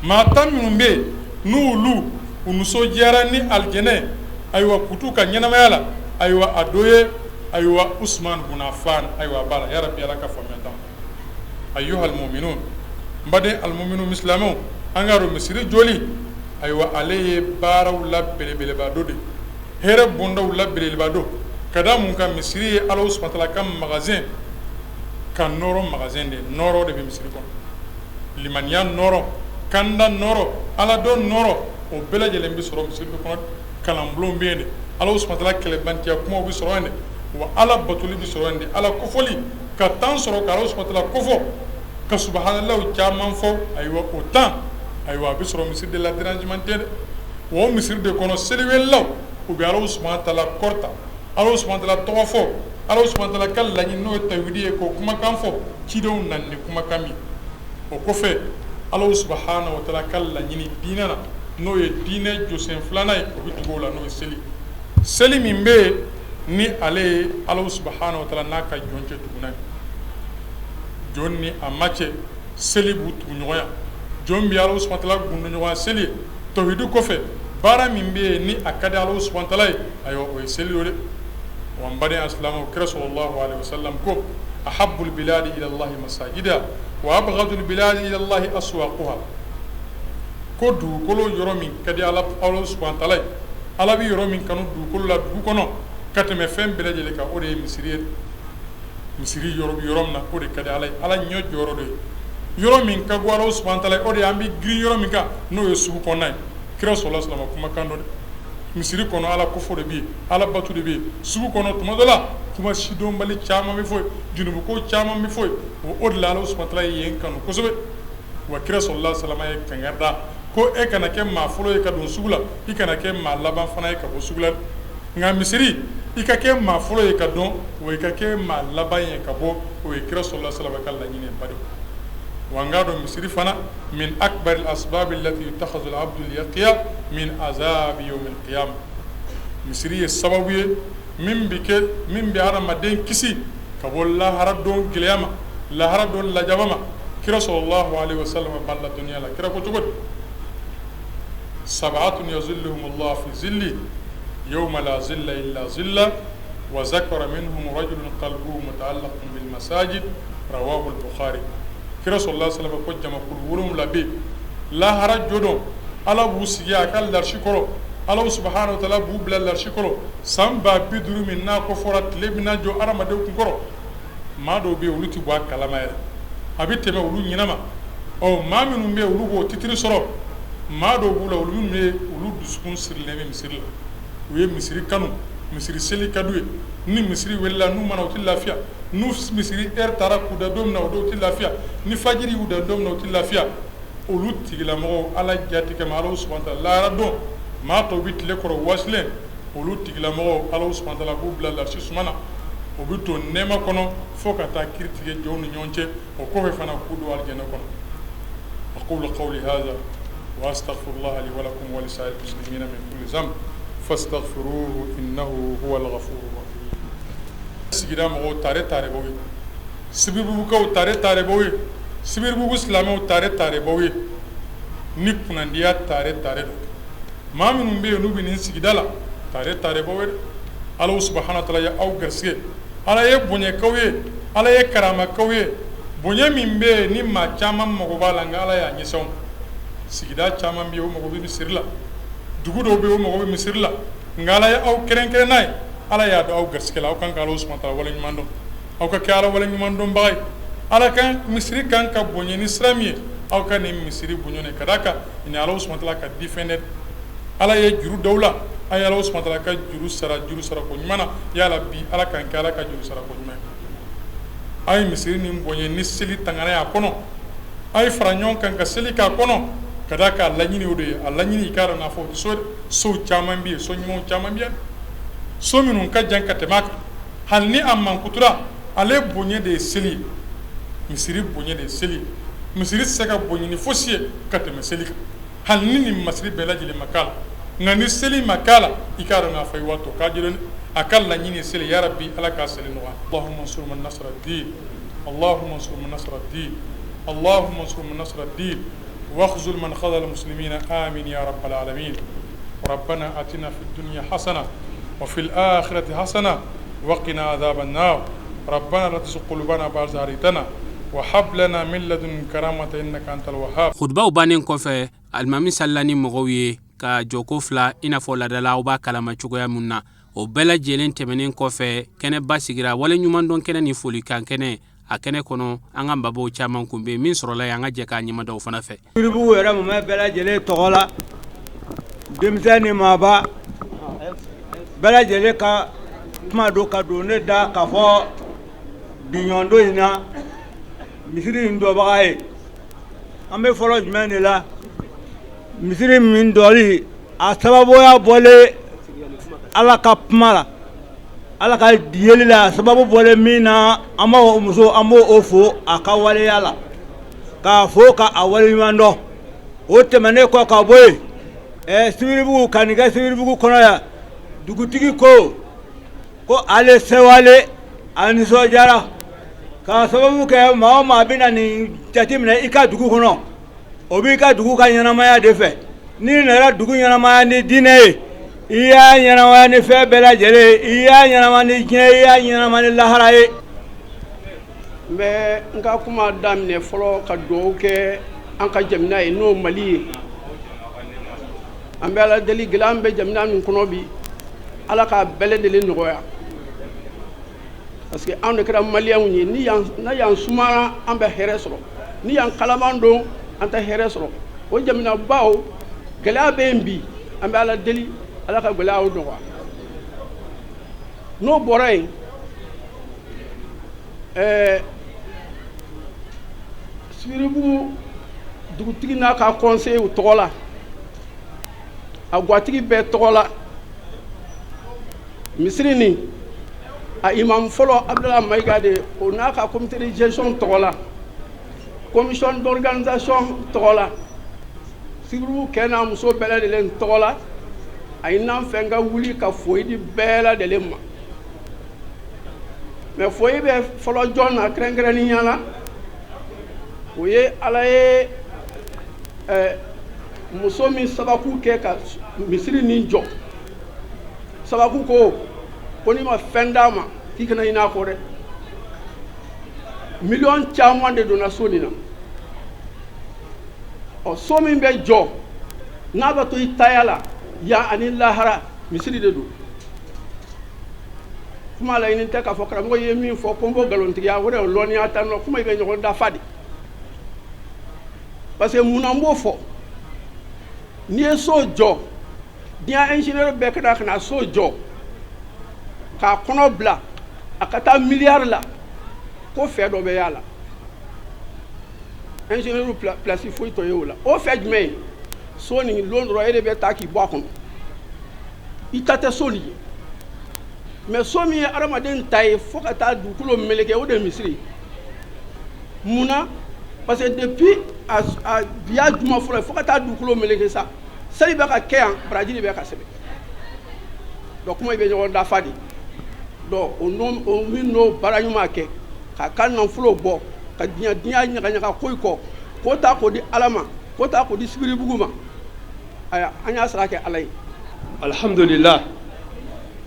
maa 10 minnu bɛ yen n'olu u nisɔndiyara ni alijinɛ, ayiwa, k'u t'u ka ɲɛnamaya la, ayiwa, a dɔ ye, ayiwa, Usman bun Affan, ayiwa, a b'a la. Ya Rabbi, Ala ka faamuya d'an ma. Ayyuhal mu'minun, n baden almu'minun, silamɛw, an k'a dɔn misiri jɔli, ayiwa, ale ye baaraw la belebeleba dɔ de, hɛrɛ bondaw la belebeleba dɔ. Ka da mun kan? Misiri ye Ala subhanahu wa ta'ala ka magasin ka nɔɔrɔ magasin de. Nɔɔrɔ de bɛ misiri kɔnɔ, limaniya nɔɔrɔ, kanda nɔɔrɔ, Ala dɔn nɔɔrɔ, o bɛɛ lajɛlen bɛ sɔrɔ misiri de kɔnɔ. Kalanbulon bɛ yen de, Ala subhanahu wa ta'ala kɛlɛbantiya kumaw bɛ sɔrɔ yen de, wa Ala batoli bɛ sɔrɔ yen de. Ala kofɔli ka temps sɔrɔ ka Ala subhanahu wa ta'ala kofɔ, ka subahanallahi caman fɔ, ayiwa, o temps, ayiwa, a bɛ sɔrɔ misiri de la. Dérangement tɛ dɛ. Wa o misiri de kɔnɔ, seliwelelaw, u bɛ Ala subhanahu wa ta'ala kɔrɔta, Ala subhanahu wa ta'ala tɔgɔ fɔ, Ala subhanahu wa ta'ala ka laɲini, n'o ye tawhidi ye, k'o kumakan fɔ, cidenw nana ni kumakan min. O kɔfɛ, Ala subhanahu wa ta'ala ka laɲini diinɛ na, n'o ye diinɛ jɔsen filanan ye, o bɛ tugu o la, n'o ye seli. Seli min bɛ yen ni ale ye Ala subhanahu wa ta'ala n'a ka jɔn cɛ tugunan ye, jɔn ni a ma cɛ, seli b'u tugu ɲɔgɔnya. Jɔn bɛ Ala subhanahu wa ta'ala gundoɲɔgɔnya seli ye. Tawhidi kɔfɛ, baara min bɛ yen ni a ka di Ala subhanahu wa ta'ala ye, ayiwa, o ye seli ye dɛ. Wa n baden silamɛw, kira sallallahu alaihi wasallam ko: ahabbul biladi ila Allahi masajida wa abghadul biladi ila Allahi aswaquha. Ko dugukolo yɔrɔ min ka di Ala subhanahu wa ta'ala ye, Ala bɛ yɔrɔ min kanu dugukolo la, dugu kɔnɔ, ka tɛmɛ fɛn bɛɛ lajɛlen kan, o de ye misiri ye. Misiri yɔrɔ bɛ yɔrɔ min na, o de ka di Ala ye, Ala ɲɛ jɔyɔrɔ de ye. Yɔrɔ min ka go Ala subhanahu wa ta'ala ye, o de ye an bɛ girin yɔrɔ min kan, n'o ye sugu kɔnɔna ye. Kira sallallahu alaihi wasallam kumakan dɔ dɛ. Misiri kɔnɔ, Ala kofɔ de bɛ yen, Ala bato de bɛ yen. Sugu kɔnɔ, tuma dɔ la, kuma sidɔnbali caman bɛ fɔ yen, junubuko caman bɛ fɔ yen. O de la Ala subhanahu wa ta'ala ye yen kanu kosɛbɛ. Wa kira sallallahu alaihi wasallam ye kangari da ko e kana kɛ maa fɔlɔ ye ka don sugu la, i kana kɛ maa laban fana ye ka bɔ sugu la. Nka misiri, i ka kɛ maa fɔlɔ ye ka don, wa i ka kɛ maa laban ye ka bɔ. O ye kira sallallahu alaihi wasallam ka laɲini ye, badenw. Wa n k'a dɔn misiri fana min akbar al asbab allati yuttakhadhu al abdu liyaqiya min azab yawm al qiyamah. Misiri ye sababu ye min bɛ kɛ, min bɛ hadamaden kisi ka bɔ lahara don gɛlɛya ma, lahara don lajaba ma. Kira sallallahu alaihi wasallam b'a la dɔnniya la. Kira ko cogo di? Sab'atun yazilluhum Allah fi zilli yawma la zilla illa zilla wa zakara minhum rajulun qalbuhu muta'allaqun bil masajid. Rawahu al-Bukhari. Kira sallallahu alaihi wasallam ko jamakulu 7 bɛ yen, lahara jɔdon, Ala b'u sigi a ka larisi kɔrɔ, Ala subhanahu wa ta'ala b'u bila larisi kɔrɔ. San 50,000 min n'a ko fɔra, tile bɛna jɔ hadamadenw kun kɔrɔ, maa dɔw bɛ yen, olu tɛ bɔ a kalama yɛrɛ, a bɛ tɛmɛ olu ɲinama. Ɔ, maa minnu bɛ yen, olu b'o titiri sɔrɔ. Maa dɔw b'u la, olu minnu bɛ yen, olu dusukun sirilen bɛ misiri la, u ye misiri kanu, misiri seli ka d'u ye. Ni misiri welela, n'u mana, u tɛ lafiya. N'u misiri heure taara k'u da don min na, o dɔw tɛ lafiya. Ni fajiri y'u da don min na, u tɛ lafiya. Olu tigilamɔgɔw, Ala jati kama, Ala subhanahu wa ta'ala, lahara don, maa tɔw bɛ tile kɔrɔ wasilen, olu tigilamɔgɔw, Ala subhanahu wa ta'ala b'u bila larisi suma na, o bɛ to nɛɛma kɔnɔ fo ka taa kiri tigɛ jɔnw ni ɲɔgɔn cɛ. O kɔfɛ fana, k'u don alijɛnɛ kɔnɔ. Aqulu qawli hadha wa astaghfirullah li wa lakum wa lisa'iril muslimina min kulli dhanb fastaghfiruhu innahu huwal ghafurur rahim. Sigida mɔgɔw, tare tare b'aw ye. Sibiribugukaw, tare tare b'aw ye. Sibiribugu silamɛw, tare tare b'aw ye. Ni kunnandiya tare tare don, maa minnu bɛ yen, n'u bɛ nin sigida la, tare tare b'aw ye. Ala subhanahu wa ta'ala ye aw garisɛgɛ, Ala ye bonyakaw ye, Ala ye karamakaw ye. Bonya min bɛ yen ni maa caman mago b'a la, nka Ala y'a ɲɛsin aw ma. Sigida caman bɛ yen, o mago bɛ misiri la. Dugu dɔw bɛ yen, o mago bɛ misiri la, nka Ala ye aw kɛrɛnkɛrɛn n'a ye. Ala y'a dɔn aw garisɛgɛ la. Aw kan ka Ala subhanahu wa ta'ala waleɲuman dɔn, aw ka kɛ Ala waleɲuman dɔnbaga ye. Ala kan misiri kan ka bonya ni sira min ye, aw ka nin misiri bonya nin, ka d'a kan nin Ala subhanahu wa ta'ala ka difɛn dɛ. Ala ye juru dɔw la, a ye Ala subhanahu wa ta'ala ka juru sara, juru sara ko ɲuman na. Yala bi, Ala kan kɛ Ala ka juru sara ko ɲuman ye. A ye misiri nin bonya ni seli tangana ye a kɔnɔ. A ye fara ɲɔgɔn kan ka seli k'a kɔnɔ, ka d'a kan a laɲini o de ye. A laɲini, i k'a dɔn k'a fɔ so, sow caman bɛ yen, so ɲumanw caman bɛ yen, so minnu ka jan ka tɛmɛ a kan. Hali ni a mankutura, ale bonya de ye seli ye. Misiri bonya de ye seli ye. Misiri tɛ se ka bonya ni fosi ye ka tɛmɛ seli kan, hali ni nin masiri bɛɛ lajɛlen ma k'a la. Nka ni seli ma k'a la, i k'a dɔn k'a fɔ i waatɔ k'a jɛlen. A ka laɲini ye seli. Ya rabbi, Ala k'a seli nɔgɔya. Allahumma ansur man nasara din, Allahumma ansur man nasara din, Allahumma ansur man nasara din, واخذل من خذل المسلمين، آمين يا رب العالمين. ربنا آتنا في الدنيا حسنة وفي الآخرة حسنة وقنا عذاب النار. ربنا لا تزغ قلوبنا بعد إذ هديتنا وهب لنا من لدنك رحمة إنك أنت الوهاب. Kutubaw bannen kɔfɛ, alimami salila ni mɔgɔw ye ka jɔko fila, i n'a fɔ ladala aw b'a kalama cogoya mun na. O bɛɛ lajɛlen tɛmɛnen kɔfɛ, kɛnɛba sigira, wale ɲumandɔn kɛnɛ ni folikan kɛnɛ. A kɛnɛ kɔnɔ, an ka babaw caman kun bɛ min sɔrɔla yen. An ka jɛ k'a ɲɛmadaw fana fɛ. Yiribugu yɛrɛ mumɛ bɛɛ lajɛlen tɔgɔ la, denmisɛn ni maaba bɛɛ lajɛlen ka kuma don ka don ne da k'a fɔ biɲɔndon in na, misiri in dɔbaga ye. An bɛ fɔlɔ jumɛn de la? Misiri min dɔli a sababuya bɔlen Ala ka kuma la, Ala ka yeli la, a sababu bɔlen min na, an b'o muso, an b'o o fo a ka waleya la, k'a fo ka a waleɲuman dɔn. O tɛmɛnen kɔ ka bɔ yen, Sibiribugu ka nin kɛ Sibiribugu kɔnɔ yan, dugutigi ko ko ale sewale, a nisɔndiyara k'a sababu kɛ maa o maa bɛna nin jateminɛ i ka dugu kɔnɔ, o b'i ka dugu ka ɲɛnamaya de fɛ. N'i nana dugu ɲɛnamaya ni diinɛ ye, i y'a ɲɛnamaya ni fɛn bɛɛ lajɛlen ye, i y'a ɲɛnama ni diɲɛ, i y'a ɲɛnama ni lahara ye. N bɛ n ka kuma daminɛ fɔlɔ ka dugawu kɛ an ka jamana ye, n'o Mali ye. An bɛ Ala deli, gɛlɛya min bɛ jamana min kɔnɔ bi, Ala k'a bɛɛ lajɛlen nɔgɔya, parce que anw de kɛra Maliyɛnw ye. Ni yan na yan sumara, an bɛ hɛrɛ sɔrɔ. Ni yan kalaman don, an tɛ hɛrɛ sɔrɔ. O jamanabaw, gɛlɛya bɛ yen bi. An bɛ Ala deli, Ala ka gɛlɛyaw nɔgɔya. N'o bɔra yen, Sibiribugu dugutigi n'a ka conseil tɔgɔ la, a gatigi bɛɛ tɔgɔ la, misiri ni a imam fɔlɔ Abdala Mayiga de, o n'a ka comité de gestion tɔgɔ la, commission d'organisation tɔgɔ la, Sibiribugu cɛ n'a muso bɛɛ lajɛlen tɔgɔ la, a ye n'an fɛ n ka wuli ka foli di bɛɛ lajɛlen ma. Mais foli bɛ fɔlɔ jɔn na kɛrɛnkɛrɛnnenya la? O ye Ala ye muso min sababu kɛ ka misiri nin jɔ. Sababu ko ko n'i ma fɛn d'a ma, k'i kana ɲinɛ a kɔ dɛ. Miliyɔn caman de donna so nin na. Ɔ, so min bɛ jɔ n'a bɛ to i taya la yan ani lahara, misiri de don. Kuma laɲini tɛ k'a fɔ karamɔgɔ ye min fɔ ko n b'o nkalontigiya. O de ye lɔnniya ta nɔ. Kuma i bɛ ɲɔgɔn dafa de, parce que mun na n b'o fɔ? N'i ye so jɔ, diɲɛ ingénieur bɛɛ ka na ka na so jɔ k'a kɔnɔ bila a ka taa miliyari la, ko fɛ dɔ bɛ y'a la, ingénieur place foyi tɔ ye o la. O fɛ jumɛn ye? So nin lon dɔrɔn, e de bɛ taa k'i bɔ a kɔnɔ, i ta tɛ so nin ye. Mais so min ye adamaden ta ye fo ka taa dugukolo meleke, o de ye misiri ye. Mun na? Parce que depuis a bi y'a juma fɔlɔ ye fo ka taa dugukolo meleke sa, seli bɛ ka kɛ yan, baraji de bɛ ka sɛbɛn. Donc kuma i bɛ ɲɔgɔn dafa de. Donc o n'o o min n'o baara ɲuman kɛ k'a ka nafolo bɔ ka diɲɛ diɲɛ ɲagaɲaga ko kɔ, k'o ta k'o di Ala ma, k'o ta k'o di Sibiribugu ma, ayiwa, an y'a sara kɛ Ala ye. الحمد لله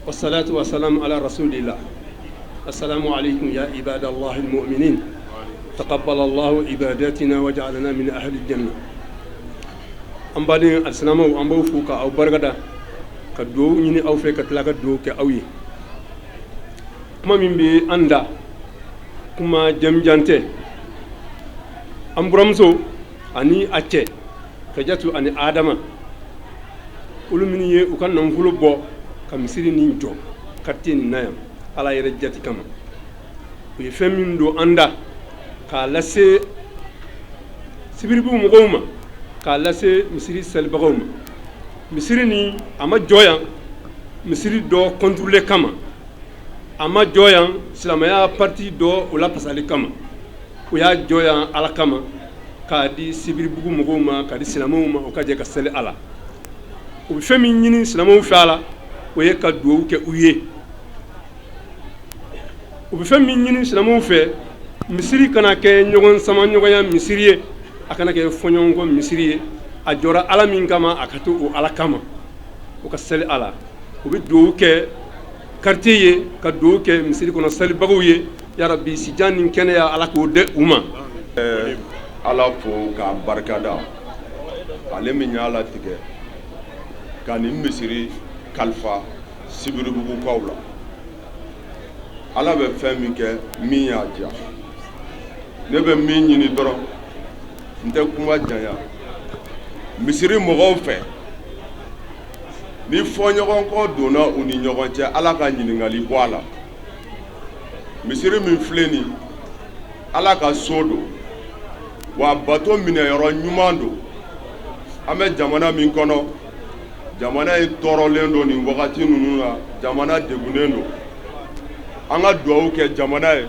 والصلاة والسلام على رسول الله. السلام عليكم يا عباد الله المؤمنين، تقبل الله عباداتنا وجعلنا من أهل الجنة. An baden alisilamɛw, an b'aw fo ka aw barikada, ka dugawu ɲini aw fɛ, ka tila ka dugawu kɛ aw ye. Kuma min bɛ an da, kuma jamujan tɛ. An buramuso ani a cɛ Kajatu ani Adama, olu minnu ye u ka nafolo bɔ ka misiri nin jɔ quartier nin na yan, Ala yɛrɛ jati kama, u ye fɛn min don an da k'a lase Sibiribugu mɔgɔw ma, k'a lase misiri salibagaw ma. Misiri nin a ma jɔ yan misiri dɔ contrôler kama. A ma jɔ yan silamɛya parti dɔ o lafasali kama, u y'a jɔ yan Ala kama, k'a di Sibiribugu mɔgɔw ma, k'a di silamɛw ma, u ka jɛ ka seli a la. U bɛ fɛn min ɲini silamɛw fɛ a la, o ye ka dugawu kɛ u ye. U bɛ fɛn min ɲini silamɛw fɛ, misiri kana kɛ ɲɔgɔn sama ɲɔgɔnya misiri ye, a kana kɛ fɔɲɔgɔnkɔ misiri ye. A jɔra Ala min kama, a ka to o Ala kama, u ka seli a la. U bɛ dugawu kɛ quartier ye, ka dugawu kɛ misiri kɔnɔ salibagaw ye. Yarabi, sijan ni kɛnɛya, Ala k'o di u ma. Ala fo k'a barikada, ale min y'a latigɛ ka nin misiri kalifa Sibiribugukaw la. Ala bɛ fɛn min kɛ min y'a diya, ne bɛ min ɲini dɔrɔn, n tɛ kuma janya, misiri mɔgɔw fɛ, ni fɔɲɔgɔnkɔ donna u ni ɲɔgɔn cɛ, Ala ka ɲininkali bɔ a la. Misiri min filɛ nin, Ala ka so don, wa bato minɛyɔrɔ ɲuman don. An bɛ jamana min kɔnɔ, jamana in tɔɔrɔlen don nin wagati ninnu na, jamana degunnen don. An ka dugawu kɛ jamana ye,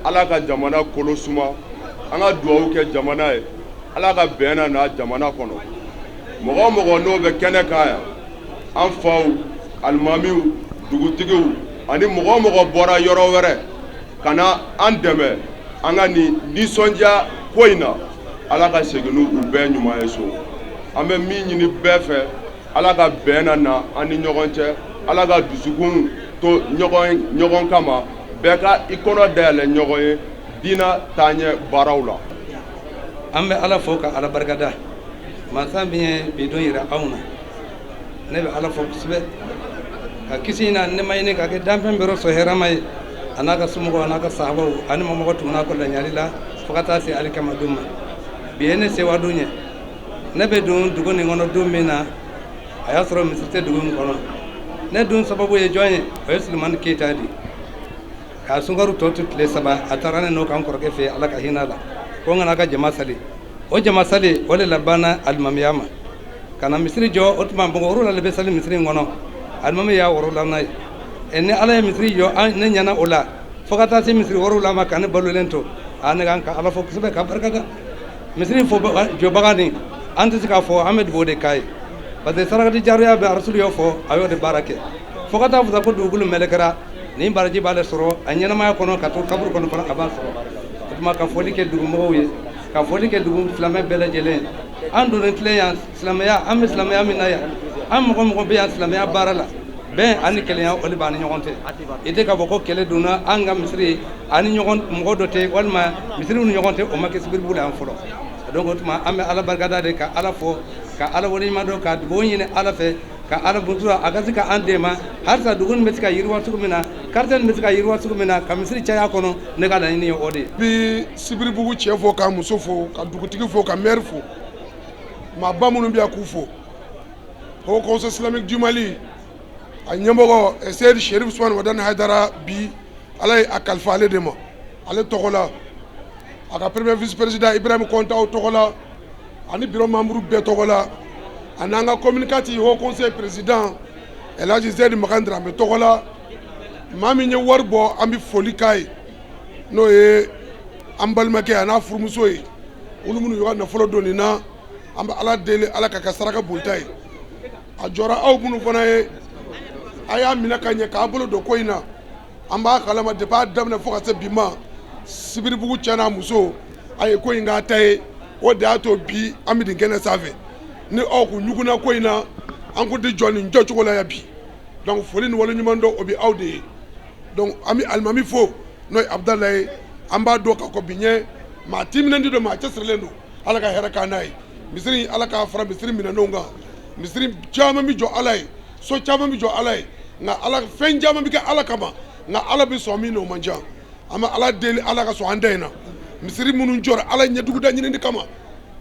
Ala ka jamana kolo suma. An ka dugawu kɛ jamana ye, Ala ka bɛn na na jamana kɔnɔ. Mɔgɔ o mɔgɔ n'o bɛ kɛnɛ kan yan, an faw, alimamiw, dugutigiw, ani mɔgɔ o mɔgɔ bɔra yɔrɔ wɛrɛ ka na an dɛmɛ an ka nin nisɔndiya ko in na, Ala ka segin n'u bɛɛ ɲuman ye so. An bɛ min ɲini bɛɛ fɛ, Ala ka bɛn na na an ni ɲɔgɔn cɛ, Ala ka dusukun to ɲɔgɔn kama, bɛɛ ka i kɔnɔ dayɛlɛ ɲɔgɔn ye diina taaɲɛ baaraw la. An bɛ Ala fo ka Ala barikada, mansa min ye bi don yira anw na. Ne bɛ Ala fo kosɛbɛ, ka kisi na nɛɛma ɲini ka kɛ danfɛn bɛɛ sɔn hɛrɛma ye, a n'a ka somɔgɔw, a n'a ka sahabaw, ani mɔgɔ tuguna ko laɲali la fo ka taa se alikama don ma. Bi ye ne sewa don ye. Ne bɛ don dugu nin kɔnɔ don min na, a y'a sɔrɔ misiri tɛ dugu in kɔnɔ. Ne dun sababu ye jɔn ye? O ye Sulemani Keyita de ye. K'a sunkaro tɔ to tile 3, a taara ne n'o kan kɔrɔkɛ fɛ, Ala ka hinɛ la, ko n kana ka jama sali. O jama sali o de labanna alimamiya ma ka na misiri jɔ. O tuma mɔgɔ wɔɔrɔ de bɛ sali misiri in kɔnɔ, alimami y'a wɔɔrɔlanan ye. Ɛ, ni Ala ye misiri jɔ, ne ɲɛna o la fo ka taa se misiri wɔɔrɔ ma ka ne balolen to a. Ne kan ka Ala fo kosɛbɛ ka barika da misiri fo jɔbaga nin. An tɛ se k'a fɔ, an bɛ dugawu de k'a ye, parce que sarakati jariya bɛ arasulu y'o fɔ, a y'o de baara kɛ fo ka taa fisa ko dugukolo mɛlɛkɛra. Nin baraji b'ale sɔrɔ a ɲɛnamaya kɔnɔ, ka to kaburu kɔnɔ fana a b'a sɔrɔ. O tuma ka foli kɛ dugumɔgɔw ye, ka foli kɛ dugu silamɛ bɛɛ lajɛlen. An donnen tilen yan silamɛya, an bɛ silamɛya min na yan, an mɔgɔ mɔgɔ bɛ yan silamɛya baara la, bɛn ani kelenya o de b'an ni ɲɔgɔn cɛ. I tɛ k'a fɔ ko kɛlɛ donna an ka misiri ani ɲɔgɔn mɔgɔ dɔ tɛ, walima misiriw ni ɲɔgɔn cɛ, o ma kɛ Sibiribugu la yan fɔlɔ. Donc o tuma an bɛ Ala barikada de, ka Ala fo, ka Ala waleɲuman dɔn, ka dugawu ɲini Ala fɛ, ka Ala buntura a ka se ka an dɛmɛ halisa dugu nin bɛ se ka yiriwa cogo min na, quartier nin bɛ se ka yiriwa cogo min na, ka misiri caya kɔnɔ. Ne ka laɲini ye o de ye. Bi Sibiribugu cɛ fo, ka muso fo, ka dugutigi fo, ka maire fo, maaba minnu bɛ yan k'u fo. Haut Conseil islamique du Mali a ɲɛmɔgɔ Seyidi Sherif Usumani Wadani Hayidara, bi Ala ye a kalifa ale de ma. Ale tɔgɔ la, a ka premier vice président Ibrahim Kɔntaw tɔgɔ la, ani bureau membre bɛɛ tɔgɔ la, ani an ka communicateur Haut Conseil président El Hadji Zedi Makan Dramé tɔgɔ la, maa min ye wari bɔ, an bɛ foli k'a ye, n'o ye an balimakɛ a n'a furumuso ye, olu minnu y'u ka nafolo don nin na. An bɛ Ala deli, Ala ka kɛ saraka bolita ye. A jɔra aw minnu fana ye, a y'a minɛ ka ɲɛ k'a bolo don ko in na. An b'a kalama depuis a daminɛ fo ka se bi ma, Sibiribugu cɛ n'a muso a ye ko in k'a ta ye. O de y'a to bi an bɛ nin kɛnɛ sanfɛ. Ni aw kun ɲugunna ko in na, an kun tɛ jɔ nin jɔcogo la yan bi. Donc foli ni waleɲuman dɔn, o bɛ aw de ye. Donc an bɛ alimami fo, n'o ye Abudala ye. An b'a dɔn k'a fɔ bi ɲɛ maa timinandi don, maa cɛsirilen don. Ala ka hɛrɛ k'an n'a ye. Misiri, Ala k'a fara misiri minɛnenw kan. Misiri caman bɛ jɔ Ala ye, so caman bɛ jɔ Ala ye, nka Ala fɛn caman bɛ kɛ Ala kama, nka Ala bɛ sɔn min na, o man ca. An bɛ Ala deli, Ala ka sɔn an da in na. Misiri minnu jɔra Ala ɲɛduguda ɲinini kama,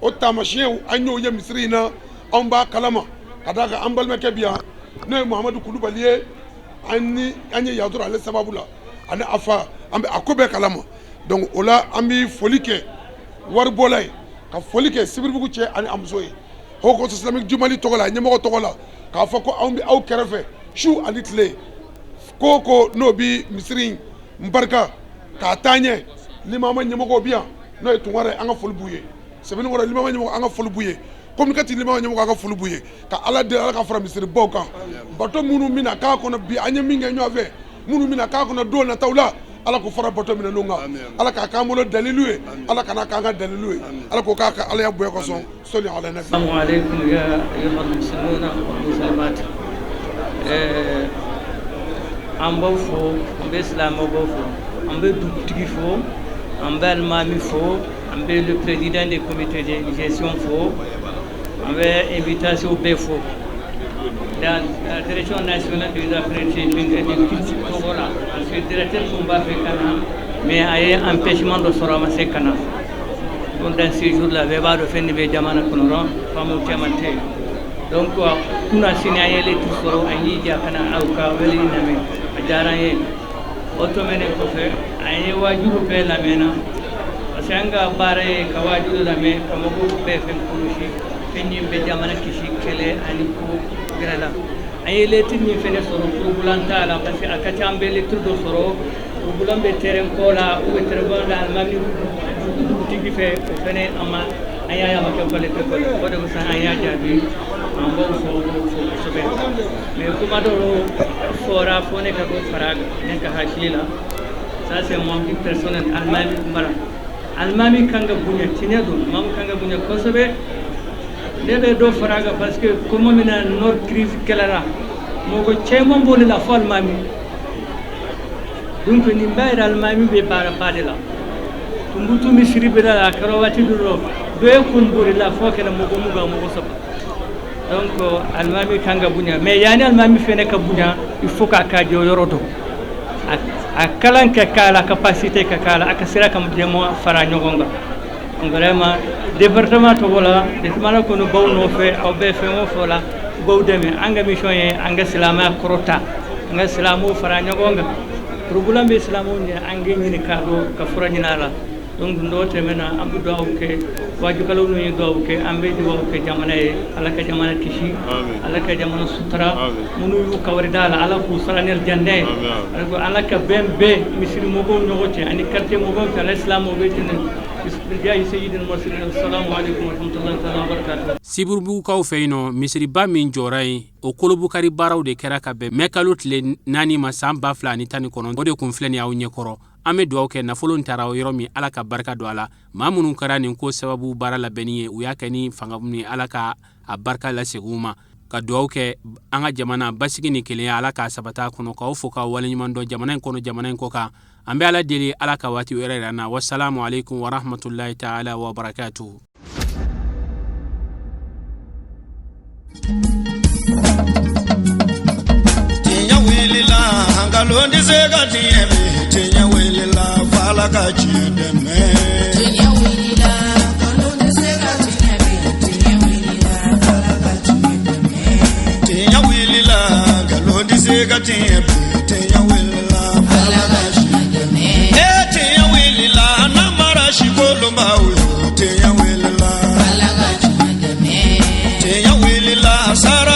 o taamasiyɛnw an y'o ye misiri in na. Anw b'a kalama ka d'a kan an balimakɛ bi yan, n'o ye Muhamadu Kulubali ye, an ni an ye yan sɔrɔ ale sababu la, ani a fa, an bɛ a ko bɛɛ kalama. Donc o la an bɛ foli kɛ waribɔla ye, ka foli kɛ Sibiribugu cɛ ani a muso ye, Haut Conseil islamique du Mali tɔgɔ la, a ɲɛmɔgɔ tɔgɔ la, k'a fɔ ko anw bɛ aw kɛrɛfɛ su ani tile. Ko o ko n'o bi misiri in barika k'a taa ɲɛ, limama ɲɛmɔgɔw bi yan, n'o ye Tunkara ye, an ka foli b'u ye. Sɛbɛnnikɔrɔ limama ɲɛmɔgɔ, an ka foli b'u ye. Commune 4 limama ɲɛmɔgɔ, an ka foli b'u ye. Ka Ala deli, Ala ka fara misiribaw kan. Bato minnu bɛna k'a kɔnɔ bi, an ye min kɛ ɲɔgɔn fɛ, minnu bɛna k'a kɔnɔ don nataw la, Ala k'o fara bato minɛnw kan. Ala k'a k'an bolo dalilu ye, Ala kana k'an ka dalilu ye, Ala k'o k'a ka Alaya bonya kosɔn. Sɔli ala nabi. السلام عليكم يا أيها المسلمون والمسلمات. An b'aw fo, an bɛ silamɛw fo, an bɛ dugutigi fo, an bɛ alimami fo, an bɛ le président du comité de gestion fo, an bɛ invitation bɛɛ fo. La direction nationale des affaires civiques et de culture tɔgɔ la, parce que directeur tun b'a fɛ ka na, mais a ye empêchement dɔ sɔrɔ, a ma se ka na. Donc dans ces jours là, bɛɛ b'a dɔn fɛn de bɛ jamana kɔnɔ, faamaw caman tɛ yen. Donc kunna sini an ye lettre sɔrɔ, an y'i ja ka na aw ka wele lamɛn, a diyara an ye. O tɛmɛnen kɔfɛ, an ye waajulu bɛɛ lamɛnna, parce que an ka baara ye ka waajulu lamɛn, ka mɔgɔw bɛɛ fɛn kɔlɔsi, fɛn min bɛ jamana kisi kɛlɛ ani ko gɛrɛ la. An ye lettre min fɛnɛ sɔrɔ, problème t'a la, parce que a ka ca an bɛ lettre dɔ sɔrɔ, problème bɛ terrain ko la ou bien terrain la alimami dugutigi fɛ, o fɛnɛ an ma an y'a ye a ma kɛ ka lettre ko la. O de kosɔn an y'a jaabi. An b'aw fo, b'aw fo kosɛbɛ. Mais kuma dɔw fɔra fo ne ka dɔ fara ne ka hakili la, ça c'est mon avis personnel. Alimami kuma la, alimami kan ka bonya, tiɲɛ don, alimami kan ka bonya kosɛbɛ. Ne bɛ dɔ fara a kan, parce que kuma min na nord crise kɛlɛra, mɔgɔ caman b'o la fo alimami. Donc nin b'a yira alimami bɛ baara ba de la. Tumbutu misiri bɛ la, a kɛra waati dɔ la, dɔ ye kun bori la fo kɛra mɔgɔ 20, mɔgɔ 30. Donc alimami kan ka bonya, mais yanni alimami fɛnɛ ka bonya, il faut k'a ka jɔ yɔrɔ dɔn, a kalan ka k'a la, capacité ka k'a la, a ka sera ka jama fara ɲɔgɔn kan. Donc vraiment, département tɔgɔ la, département kɔnɔ baw nɔfɛ, aw bɛɛ fɛn o fɛn la, baw dɛmɛ. An ka mission ye an ka silamɛya kɔrɔta, an ka silamɛw fara ɲɔgɔn kan. Problème bɛ silamɛw ɲɛ, an k'e ɲini k'a dɔn, ka fura ɲini a la. Donc n'o tɛmɛna, an bɛ dugawu kɛ, wajukalaw ye dugawu kɛ, an bɛ dugawu kɛ jamana ye, Ala ka jamana kisi, Ala ka jamana sutura. Minnu y'u kawari da la, Ala k'u sara ni alijana ye. Ala ka bɛn bɛn misiri mɔgɔw ɲɔgɔn cɛ ani quartier mɔgɔw cɛ, ala silamɛw bɛ ten. Bijahi sayyidina mursalin. Assalamu alaikum warahmatullahi taala wabarakatuh. Siburubugukaw fɛ yen nɔ, misiriba min jɔra yen, o kolobukari baaraw de kɛra ka bɛn mɛ kalo tile 4 ma san 2019. O de kun filɛ nin aw ɲɛkɔrɔ. An bɛ dugawu kɛ, nafolo taara yɔrɔ min, Ala ka barika don a la. Maa minnu kɛra nin ko sababu baara labɛnni ye, u y'a kɛ ni fanga min ye, Ala ka a barika lasegin u ma. Ka dugawu kɛ an ka jamana basigi ni kelenya, Ala k'a sabata kɔnɔ. K'aw fo k'aw waleɲuman dɔn, jamana in kɔnɔ, jamana in kɔ kan. An bɛ Ala deli, Ala ka waati wɛrɛ yira an na. Wasalamu alaikum warahmatullahi taala wabarakatuhu. Tiɲɛ wulila, nkalon tɛ se ka tiɲɛ bi. Tiɲɛ wulila, f'Ala ka tiɲɛ dɛmɛ. Tiɲɛ wulila, nkalon tɛ se ka tiɲɛ bi. Tiɲɛ wulila, f'Ala ka tiɲɛ dɛmɛ. Tiɲɛ wulila, nkalon tɛ se ka tiɲɛ bi. Tiɲɛ wulila, f'Ala ka tiɲɛ dɛmɛ. Ee tiɲɛ wulila, namara si kolonbaw yo. Tiɲɛ wulila, Ala ka tiɲɛ dɛmɛ. Tiɲɛ wulila, sara.